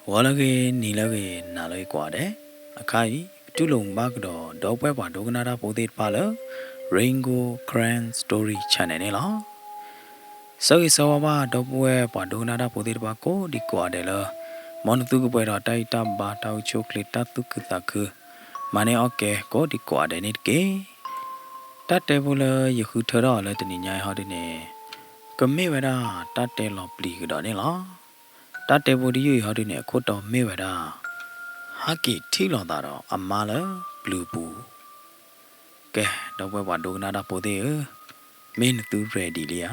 ဂီၤလၢအဂ့ၤ, နံၤလၢအဂ့ၤ, နၤလၢအဂ့ၤကိးဂၤဒဲး, အခါအံၤ ပတူၢ်လိာ်ဘၣ်ကဒီး ဒီပုၢ်ဝဲၢ်ပှၤဒိကနၣ်တၢ်ဖိသ့ၣ်တဖၣ်လၢ Rain Gold Karen Story Channel န့ၣ်လီၤ. ဆၢဂ့ၤဆၢဝါဘၣ် ဒီပုၢ်ဝဲၢ်ပှၤဒိကနၣ်တၢ်ဖိသ့ၣ်တဖၣ် ကိးဒံကိးဂၤဒဲးလၢ မ်နသုကပှဲၤဒီးတၢ်အံၣ်တၢ်ဘါ တၢ်အိၣ်ဆူၣ်အိၣ်ချ့ တၢ်သူၣ်ခုသးခု မၤန့ၢ်အီၣ်ကဲ ကိးဒံကိးဂၤဒဲးန့ၣ်တက့ၢ်. တၢ်တဲဖိလၢယဃုထၢထီၣ်အီၤလၢတနံၤညါအံၤဟီဒုန့ၣ် ကမ့ၢ်ဝဲဒၣ်တၢ်တဲလီၤပျံၤကဒီးန့ၣ်လီၤ. တၢ်တဲဖိတယုၢ်အံၤဟီဒုန့ၣ် အခိၣ်တီမ့ၢ်ဝဲဒၣ် ဟးက့ၤထံၣ်လိာ်သးဒီးအမါလၢပျုၤပူၤ. ကဲ ဒီပုၢ်ဝဲၢ်ပှၤဒိကနၣ်တၢ်ဖိသ့ၣ်ဧၢ, မ့ၢ်နသု ready လံဧါ.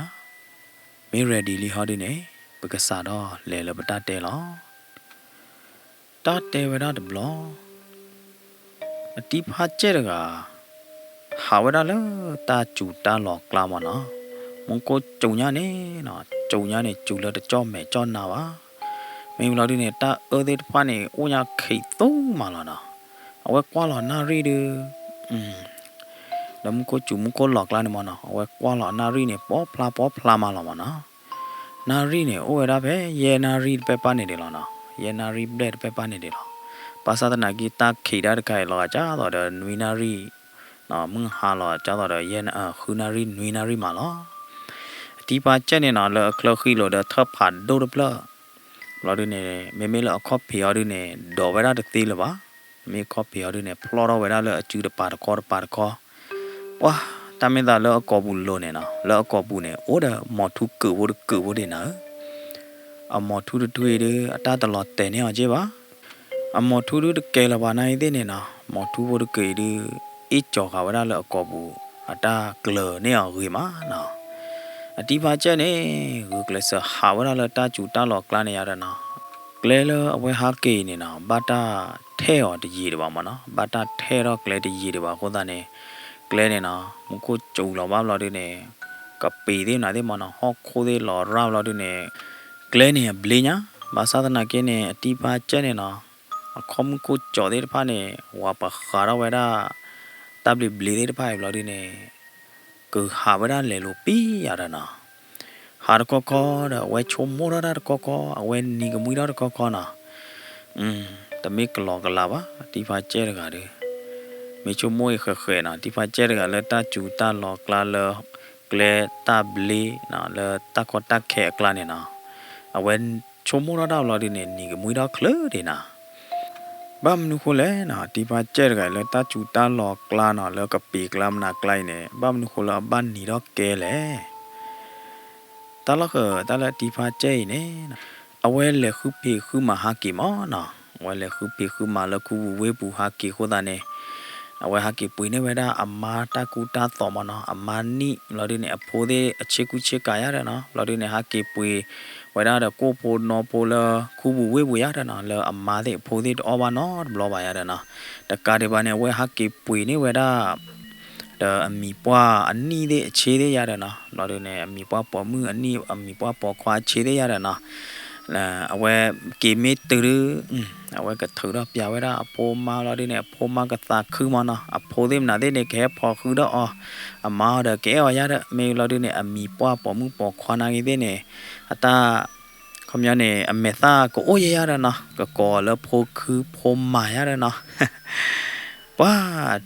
မ့ၢ် ready လံဟီဒုန့ၣ် ပကစးထီၣ်လဲၤလၢပတၢ်တဲလီၤ. တၢ်တဲဝဲဒၣ်တဘျီ အတံၤဖါစဲၣ်တဂၤ ဟးဝဲဒၣ်လၢတၢ်စူၤတၢ်လီၤကျါမ့ၢ်နီၤ, မူခိၣ်စူၤညါန့ၣ်နီၤ, စူၤညါန့ၣ် စူၤလၢတကၠီၣ်မဲာ်ကၠီၣ်နါဘၣ်. မ့ၢ်ဘျီဒုန့ၣ် တၢ်အၢသ့ၣ်တဖၣ်န့ၣ် အိၣ်ညါခံးသူမးလီၤနီၤ. အဝဲကွၢ်လီၤနၣ်ရံၣ်ဒု လၢမူခိၣ်စူၤမူခိၣ်လီၤကျါန့ၣ်မ့ၢ်နီၤ, အဝဲကွၢ်လီၤအနၣ်ရံၣ်န့ၣ် ပီဖျါပီဖျါမးလီၤမ့ၢ်နီၤ. နၣ်ရံၣ်န့ၣ် အိၣ်ဝဲဒၣ်ဖဲယဲၢ်နၣ်ရံၣ်တပဲၢ်ပၢ်န့ၣ်ဒံးလီၤနီၤ, ယဲၢ်နၣ်ရံၣ်ဘျဲၣ်တပဲၢ်ပၢ်န့ၣ်ဒံးလီၤ. ဘၣ်ဆၣ်သနာ်က့ တၢ်ခံးတၢ်တခါအံၤ လီၤဂာ်ကၢ်သိးဒီးနွံနၣ်ရံၣ်, မုၢ်ဟါလီၤကၢ်သိးဒီးယဲၢ် ဃုနၣ်ရံၣ်နွံနၣ်ရံၣ်မးလီၤ. အတံၤဖါစဲၣ်န့ၣ်နီၤ လၢအချၢဃံလိာ်ဒီးထၢၣ်ဖးဒိၣ်တဖျၢၣ် ဘျီဒုန့ၣ် မ့မ့ၢ်လၢအခီၣ်ဖံးအီၤဒုန့ၣ် ဒိးဝဲဒၣ်တသ့လၢၤဘၣ်. မ့ၢ်ခီၣ်ဖံးအီၤဒုန့ၣ် ဖျီၣ်ထီၣ်ဝဲဒၣ်လၢအစုတပၤတခီတပၤတခီ. ပှၤ တၢ်မ့ၢ်သးလၢအကိာ်ပူၤလိၤန့ၣ်နီၤ, လၢအကိာ်ပူၤန့ၣ် အိၣ်ဒီးမိာ်ထူကၢးဖိတကၢးဖိဒံးနၤဧၢ. အမိာ်ထူတထူအံၤဒု အတၢ်တလီၤတဲာ်န့ၢ်အီၤက့ၢ်ဘၣ်. အမိာ်ထူဒုတကဲလၢၤဘၣ်နၤအံၤသ့ၣ်န့ၣ်နီၤ, မိာ်ထူဖိတကၢးအံၤဒု အ့ၣ်ကၠီၤဃာ်ဝဲဒၣ်လၢအကိာ်ပူၤ အတၢ်ကျၢၤန့ၢ်အီၤဂ့ၤမးနီၤ. အတံၤဖါစဲၣ်န့ၣ် ဂုာ်ကျဲးစၢးဟးဝဲဒၣ်လၢတၢ်စူၤတၢ်လီၤကျါန့ၣ်ယါဒီးနီၤ, ကျဲလၢအဝဲဟးက့ၤအံၤန့ၣ်နီၤ ဘၣ်တၢ်ထဲအီၤတယံာ်ဒံးဘၣ်မ့ၢ်နီၤ, ဘၣ်တၢ်ထဲထီၣ်ကျဲတယံာ်ဒံးဘၣ်အဃိသတးန့ၣ် ကျဲန့ၣ်နီၤ မူခိၣ်စူၤလီၤဘၣ်ဘျီဒုန့ၣ် ကပ့ၤသ့ၣ်မနုၤသ့ၣ်မ့ၢ်နီၤ ဟီၣ်ခိၣ်သ့ၣ်လီၤရၣ်ဘျီဒုန့ၣ် ကျဲန့ၣ်အဘျ့ညါ. ဘၣ်ဆၣ်သနာ်က့န့ၣ် အတံၤဖါစဲၣ်န့ၣ်နီၤ အခီၣ်မုၣ်ခိၣ်ကၠီသ့ၣ်တဖၣ်န့ၣ် ဝၤပဃးထီၣ်ဝဲဒၣ် တၢ်ဘျ့ဘျ့သ့ၣ်တဖၣ်အံၤဘျီဒုန့ၣ် ကဟးဝဲဒၣ်လဲၤလိာ်ပံယါဒီးနီၤ, ဟးတခီခီဒီး အဝဲဆိကမိၣ်ထီၣ်တၢ်တခီခီ အဝဲနံၤကမှံထီၣ်တခီခီနီၤ. တမ့ၢ်ကလီကလးဘၣ် အတံၤဖါစဲၣ်တဂၤဒီး မ့ၢ်ဆိကမိၣ်အံၤဃဲးဃဲးနီၤ, တံၤဖါစဲၣ်တဂၤလၢတၢ်စူၤတၢ်လီၤကျါလၢ ကျဲတၢ်ဘျ့နီၤ လၢတၢ်ကီတၢ်ခဲအကျါန့ၣ်နီၤ, အဝဲဆိကမိၣ်ထီၣ်တၢ်ဘျီဒုန့ၣ် နံၤကမှံထီၣ်ချုးဒံးနီၤ. ဘၣ်မနုၤဃိလဲၣ်နီၤ တံၤဖါစဲၣ်တဂၤလၢတၢ်စူၤတၢ်လီၤကျါနီၤ လၢကပ့ၤကျါမနၤကျါအံၤန့ၣ် ဘၣ်မနုၤဃိလၢအဘၣ်နံၤထီၣ်ကဲလဲၣ်. တၢ်လီၢ်ဃၢၤ တၢ်လၢအတံၤဖါစဲၣ်အံၤန့ၣ် အဝဲလဲၤဃုဖံးဃုမၤဟးက့ၤမ့ၢ်နီၤ, အဝဲလဲၤဃုဖံးဃုမၤလၢခူပူၤဝ့ၢ်ပူၤဟးက့ၤအဃိသတးန့ၣ် အဝဲဟးက့ၤပှ့ၤန့ၢ်ဝဲဒၣ်အမါတၢ်ကူတၢ်သိးမ့ၢ်နီၤ, အမါနံၣ်ဘျီဒုန့ၣ် အဖိသ့ၣ်အဆ့ကူဆ့ကၤယါဒီးနီၤ, ဘျီဒုန့ၣ် ဟးက့ၤပှ့ၤဝဲဒၣ်ဒီးကိၣ်ဖိနီဖိလၢခူပူၤဝ့ၢ်ပူၤယါဒီးနီၤ, လၢအမါသ့ၣ်အဖိသ့ၣ်တအီၣ်ဘၣ်နီတဘျီဘၣ်ယါဒီးနီၤ, တကးဒံးဘၣ်န့ၣ် အဝဲဟးက့ၤပှ့ၤန့ၢ်ဝဲဒၣ် ဒီးအမံၤပှၢ်အနံၣ်သ့ၣ်အဆ့သ့ၣ်ယါဒီးနီၤ, ဘျီဒုန့ၣ် အမံၤပှၢ်ပိာ်မုၣ်အနံၣ် အမံၤပှၢ်ပိာ်ခွါအဆ့သ့ၣ်ယါဒီးနီၤ, အဝဲက့ၤမ့ၢ်တုၤဒု အဝဲကထုးထီၣ်ပျးဝဲဒၣ်အဖိအမါဘျီဒုန့ၣ် အဖိမါကသးခုမ့ၢ်နီၤ, အဖိသ့ၣ်မနုၤသ့ၣ်န့ၣ် ကဟဲဖိးဃုာ်ဒီးအီၤ, အမါအီၤဒီးကအဲၣ်အီၤယါဒီး မ့ၢ်ဘျီဒုန့ၣ် အမံၤပှၢ်ပိာ်မုၣ်ပိာ်ခွါနာ်ဂ့ၤသ့ၣ်န့ၣ် အတၢ် ခီပညီန့ၣ် အမဲာ်သၣ်ကအိၣ်ယဲယါဒီးနီၤ, ကကိးလၢဖိခုဖိမၤယါဒီးနီၤ ပှၤ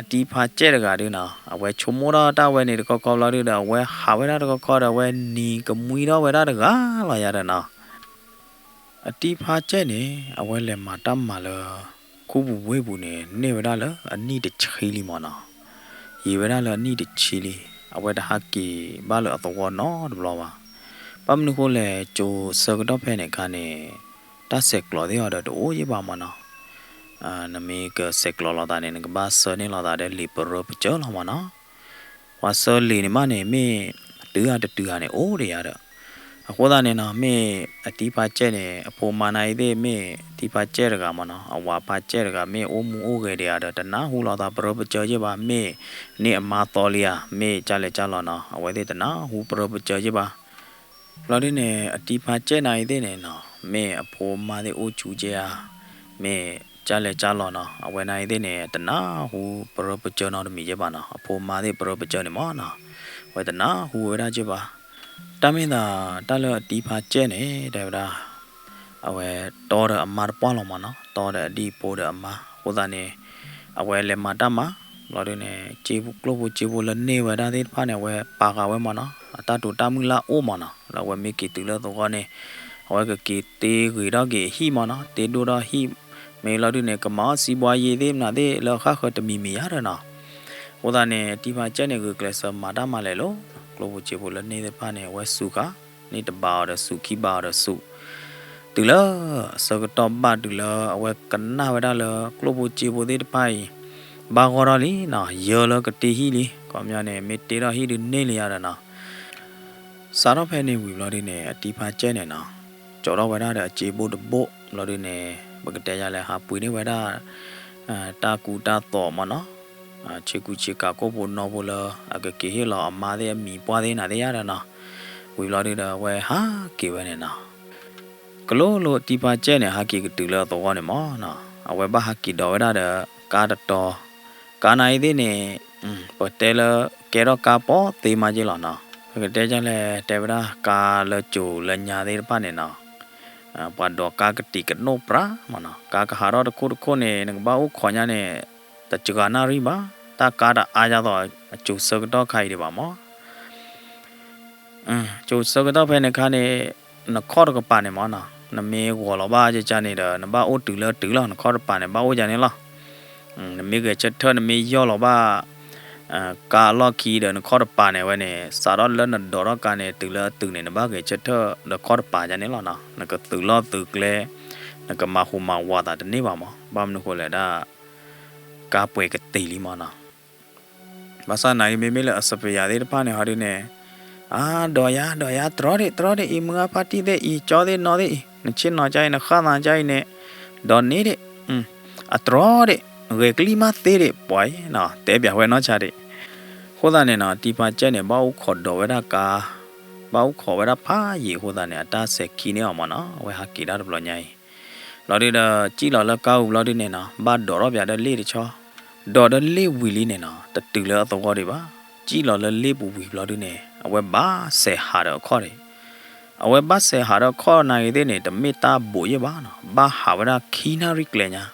အတံၤဖါစဲၣ်တဂၤဒုနီၤ, အဝဲဆိကမိၣ်ထီၣ်တၢ်ဝဲန့ၣ်တခီခီဘျီဒုဒီး အဝဲဟးဝဲဒၣ်တခီခီဒီး အဝဲနံၤကမှံထီၣ်ဝဲဒၣ်တဂၤလီၤယါဒီးနီၤ. အတံၤဖါစဲၣ်န့ၣ် အဝဲလဲၤမၤတၢ်မၤလၢ ခူပူၤဝ့ၢ်ပူၤန့ၣ် န့ၢ်ဝဲဒၣ်လၢအနံၣ်တဆံလံမ့ၢ်နီၤ, ယံာ်ဝဲဒၣ်လၢအနံၣ်တဆံလံ, အဝဲတဟးက့ၤဘၣ်လၢအသဝီနီတဘျီဘၣ်. ဘၣ်မနုၤဃိလဲၣ် ကၠိဆၢကတီၢ်ဖဲန့ၣ်အခါန့ၣ် တၢ်ဆဲးကျိးသ့ၣ်အီၤဒီးတအိၣ်ယဲၢ်ဘၣ်မ့ၢ်နီၤ. နမ့ၢ်ကဆဲးကျိးလိာ်သးန့ၣ် နကဘၣ်ဆှၢန့ၢ်လိာ်သးဒီးလံာ်ပရၢပစၢၤလီၤမ့ၢ်နီၤ. ပှၤဆှၢလံာ်န့ၣ်မးန့ၣ် မ့ၢ်တုၤဂၤတတုၤဂၤန့ၣ် အိၣ်ဒံးယါဒီး အဃိသတးန့ၣ်နီၤ မ့ၢ်အတံၤဖါစဲၣ်န့ၣ် အဖိမါနာ်အံၤသ့ၣ် မ့ၢ်တံၤဖါစဲၣ်တဂၤမ့ၢ်နီၤ အဝၤဖါစဲၣ်တဂၤ မ့ၢ်အိၣ်မူအိၣ်ဂဲၤဒံးယါဒီး တနၢ်ဟူလိာ်သးပရၢပစၢၤယဲၢ်ဘၣ်, မ့ၢ်န့ၢ်အမါသီလံဧါ မ့ၢ်ကၢ်လဲၤကၢ်လီၤနီၤ အဝဲသ့ၣ်တနၢ်ဟူပရၢပစၢၤယဲၢ်ဘၣ်. ဘျီဒုန့ၣ် အတံၤဖါစဲၣ်နာ်အံၤသ့ၣ်န့ၣ်နီၤ မ့ၢ်အဖိမါသ့ၣ်အိၣ်ဆူၣ်ကဲဧါ, မ့ၢ်ကၢ်လဲၤကၢ်လီၤနီၤ အဝဲနာ်အံၤသ့ၣ်န့ၣ် တနၢ်ဟူပရၢပစၢၤနီတမံၤယဲၢ်ဘၣ်နီၤ အဖိမါသ့ၣ်ပရၢပစၢၤန့ၣ်မ့ၢ်နီၤ အဝဲတနၢ်ဟူဝဲဒၣ်ကဲဘၣ်. တၢ်မ့ၢ်သး တၢ်လၢအတံၤဖါစဲၣ်န့ၣ် တဲဝဲဒၣ် အဝဲတီဒီးအမါတပှၢ်လီၤမၢ်နီၤ, တီဒီးအဒံၣ်အဖိဒီးအမါ. အဃိသတးန့ၣ် အဝဲလဲၤမၤတၢ်မၤ ဘျီဒုန့ၣ် ကျိၣ်ဖိစ့ဖိလၢန့ၢ်ဝဲဒၣ်သ့ၣ်တဖၣ်န့ၣ် အဝဲပာ်ဃာ်ဝဲမၢ်နီၤ, အတၢ်တိာ်တၢ်မုၢ်လၢ်အိၣ်မၢ်နီၤ. လၢအဝဲမ့ၢ်က့ၤတုၤလၢသဝီန့ၣ် အဝဲကက့ၤတ့ဂ့ၤထီၣ်က့ၤအဟံၣ်မၢ်နီၤ, တ့ဒိၣ်ထီၣ်ဟံၣ်, မ့ၢ်ဘျီဒုန့ၣ် ကမၤအီၣ်စံးဘှါယ့သ့ၣ်မနုၤသ့ၣ်လၢအဃၣ်ဃၢၤတမံၤမံၤယါဒီးနီၤ. အဃိသတးန့ၣ် အတံၤဖးကဲန့ၣ် ဂုာ်ကျဲးစၢးမၤတၢ်မၤလဲၤလိၤ, ကျိၣ်ဖိစ့ဖိလၢန့ၢ်သ့ၣ်တဖၣ်န့ၣ် အဝဲစူးဃာ်, န့ၢ်တဘးအီၤဒီးစူး ခံဘးအီၤဒီးစူး, တုၤလၢအဆၢကတီၢ်ဘၣ်တုၤလၢအဝဲကနၣ်ဝဲဒၣ်လၢကျိၣ်ဖိစ့ဖိသ့ၣ်တဖၣ်အံၤ ဘၣ်ဂီၢ်ထီၣ်လံနီၤ, ယၢလၢကတ့ဟံၣ်လံ, ခီပညီန့ၣ် မ့ၢ်တ့ထီၣ်ဟံၣ်ဒုးန့ၢ်လံယါဒီးနီၤ. စးထီၣ်ဖဲန့ၣ်ဝံၤဘျီဒုန့ၣ် အတံၤဖးကဲန့ၣ်နီၤ, ကၠီထီၣ်ဝဲဒၣ်ဒီးအစ့ဘိၣ်တဘိၣ်ဘျီဒုန့ၣ် ပကတဲယါလဲၣ် ဟးပှ့ၤန့ၢ်ဝဲဒၣ် တၢ်ကူတၢ်သိးမၢ်နီၤ, ဆ့ကူဆ့ကၤကိၣ်ဖိနီၢ်ဖိလၢ အကက့ၤဟ့ၣ်လီၤအမါသ့ၣ်အမံၤပှၢ်သ့ၣ်နၤသ့ၣ်ယါဒီးနီၤ. ဝံၤဘျီဒုဒီးအဝဲဟးက့ၤဝဲန့ၣ်နီၤ, ကလိလိအတံၤဖးကဲန့ၣ် ဟးက့ၤကတုၤလၢအသဝီန့ၣ်မၢ်နီၤ, အဝဲဘၣ်ဟးက့ၤဒိးဝဲဒၣ်ဒီးကါတတီၤ, ကါနၤအံၤသ့ၣ်န့ၣ် ပတဲလၢကဲထီၣ်ကါပီသ့မးက့လီၤနီၤ, ပကတဲဒ်လဲၣ် တဲဝဲဒၣ်ကါလၢကၠိလၢညါသ့ၣ်တဖၣ်န့ၣ်နီၤ ပှၤဒိးကါကတံာ်ကနိၣ်ပြးမၢ်နီၤ, ကါကဟးထီၣ်တခိၣ်တခိၣ်န့ၣ် နကဘၣ်အိၣ်ခိးညါန့ၣ် တစှၤနၣ်ရံၣ်ဘၣ်, တၢ်ကါတအါယါသိး အကၠိဆၢကတီၢ်ခါအံၤဒံးဘၣ်မၢ် ကၠိဆၢကတီၢ်ဖဲန့ၣ်ခါန့ၣ် နခီၣ်တကပၤန့ၣ်မၢ်နီၤ, နမ့ၢ်ဂီၤလီၤဘၣ်ကကန့ၣ်ဒီး နဘၣ်အိၣ်တုၤလၢတုၤလီၤ, နခီၣ်တပၤန့ၣ် ဘၣ်အိၣ်ယါန့ၣ်လီၤ. နမ့ၢ်ဂဲၤဆၢထၢၣ် နမ့ၢ်ယီၢ်လီၤဘၣ် ကါအလီၢ်ခံဒီး နခီၣ်တပၤန့ၣ်ဝဲန့ၣ် စးထီၣ်လၢနဒိးထီၣ်ကါန့ၣ် တုၤလၢအတုၤန့ၣ် နဘၣ်ဂဲၤဆၢထၢၣ်ဒီးခီၣ်တပၤယါန့ၣ်လီၤနီၤ, နကသုးလီၢ်သုးကျဲ နကမၤဟူးမၤဝးသးတန့ၢ်ဘၣ်မၢ်, ဘၣ်မနုၤဃိလဲၣ်ဒၣ် ကါပှဲၤကတံာ်လံမၢ်နီၤ. ဘၣ်ဆၣ်နာ်က့ မ့မ့ၢ်လၢအစပယၤသ့ၣ်တဖၣ်န့ၣ် ဟီဒုန့ၣ် အါ ဒိးယါ ဒိးယါ တြီဒံး တြီဒံး အံၤမုၢ်ဂၢ်ဖါတံၢ်သ့ၣ် အံၤကၠီသ့ၣ်နီၢ်သ့ၣ်အံၤ နဆ့ၣ်နီၤကါအံၤ နဃၣ်သးကါအံၤန့ၣ် ဒိးန့ၢ်ဒံး အတြီဒံး ဂဲၤကလံၢ်မးသ့ဒံး ပှၤအံၤနီၤ တဲပၠးဝဲနီၢ်ဆါဒံး. အဃိသတးန့ၣ်နီၤ တံၤဖးကဲန့ၣ် ဘၣ်အိၣ်ခိးဒိးဝဲဒၣ်ကါ ဘၣ်အိၣ်ခိးဝဲဒၣ်ဖးယံာ်အဃိသတးန့ၣ် အတၢ်စဲၤခံန့ၢ်အီၤမၢ်နီၤ အဝဲဟးက့ၤဒၣ်တဘျီညါအံၤ လီၤဒုဒီး စံၣ်လီၤလၢကါပူၤဘျီဒုန့ၣ်နီၤ ဘၣ်ဒိးထီၣ်ပၠးဒီးလ့ၣ်တဆီ ဒိးဒီးလ့ၣ်ဝံၤလံန့ၣ်နီၤ တတုၤလၢအသဝီဒံးဘၣ်. စံၣ်လီၤလၢလ့ၣ်ပူၤဝံၤဘျီဒုန့ၣ် အဝဲဘၣ်စဲးဟးဒီးအခီၣ်ဒံး. အဝဲဘၣ်စဲးဟးဒီးအခီၣ်နာ်ဂ့ၤသ့ၣ်န့ၣ် တမ့ၢ်တၢ်ဘူးယဲၢ်ဘၣ်နီၤ ဘၣ်ဟးဝဲဒၣ်ခံနၣ်ရံၣ်ကျဲညါ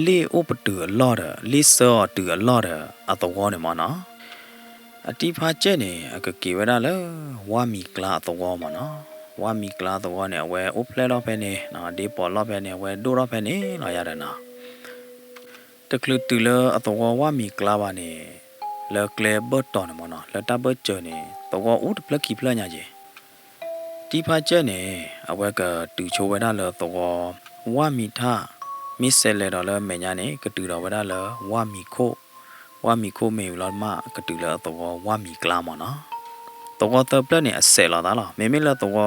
လ့ၣ်အိၣ်ပတုာ်အလီၢ်ဒီး လ့ၣ်ဆှၢအီၤတုၤအလီၢ်ဒီးအသဝီန့ၣ်မၢ်နီၤ. အတံၤဖးကဲန့ၣ် အကက့ၤဝဲဒၣ်လၢ ဝၣ်မံၤကျါအသဝီမၢ်နီၤ. ဝၣ်မံၤကျါအသဝီန့ၣ် အဝဲအိၣ်ဖျဲၣ်ထီၣ်ဖဲန့ၣ် ဒ့ပီးလီၢ်ဖဲန့ၣ် အဝဲဒိၣ်ထီၣ်ဖဲန့ၣ်လီၤယါဒီးနီၤ. တချုးတုၤလၢအသဝီဝၣ်မံၤကျါဘၣ်န့ၣ် လၢကျဲဘၢၣ်တီၤန့ၣ်မၢ်နီၤ လၢတၢ်ဘၢၣ်စၢၤန့ၣ် သဝီအိၣ်တဖျၢၣ်ခံဖျၢၣ်ညါက့ၤ တံၤဖးကဲန့ၣ် အဝဲကတုၤဆိဝဲဒၣ်လၢသဝီ ဝၣ်မံၤထၣ်, မ့ၢ်စဲးလဲၤဒီးလၢမဲာ်ညါန့ၣ် ကတုၤဒီးဝဲဒၣ်လၢဝၣ်မံၤခိၣ်, ဝၣ်မံၤခိၣ်မ့ၢ်ဝံၤလီၤမး ကတုၤလၢအသဝီဝၣ်မံၤကျါမၢ်နီၤ. သဝီသၢဖျၢၣ်န့ၣ် အစဲးလိာ်သးလီၤ. မ့မ့ၢ်လၢသဝီ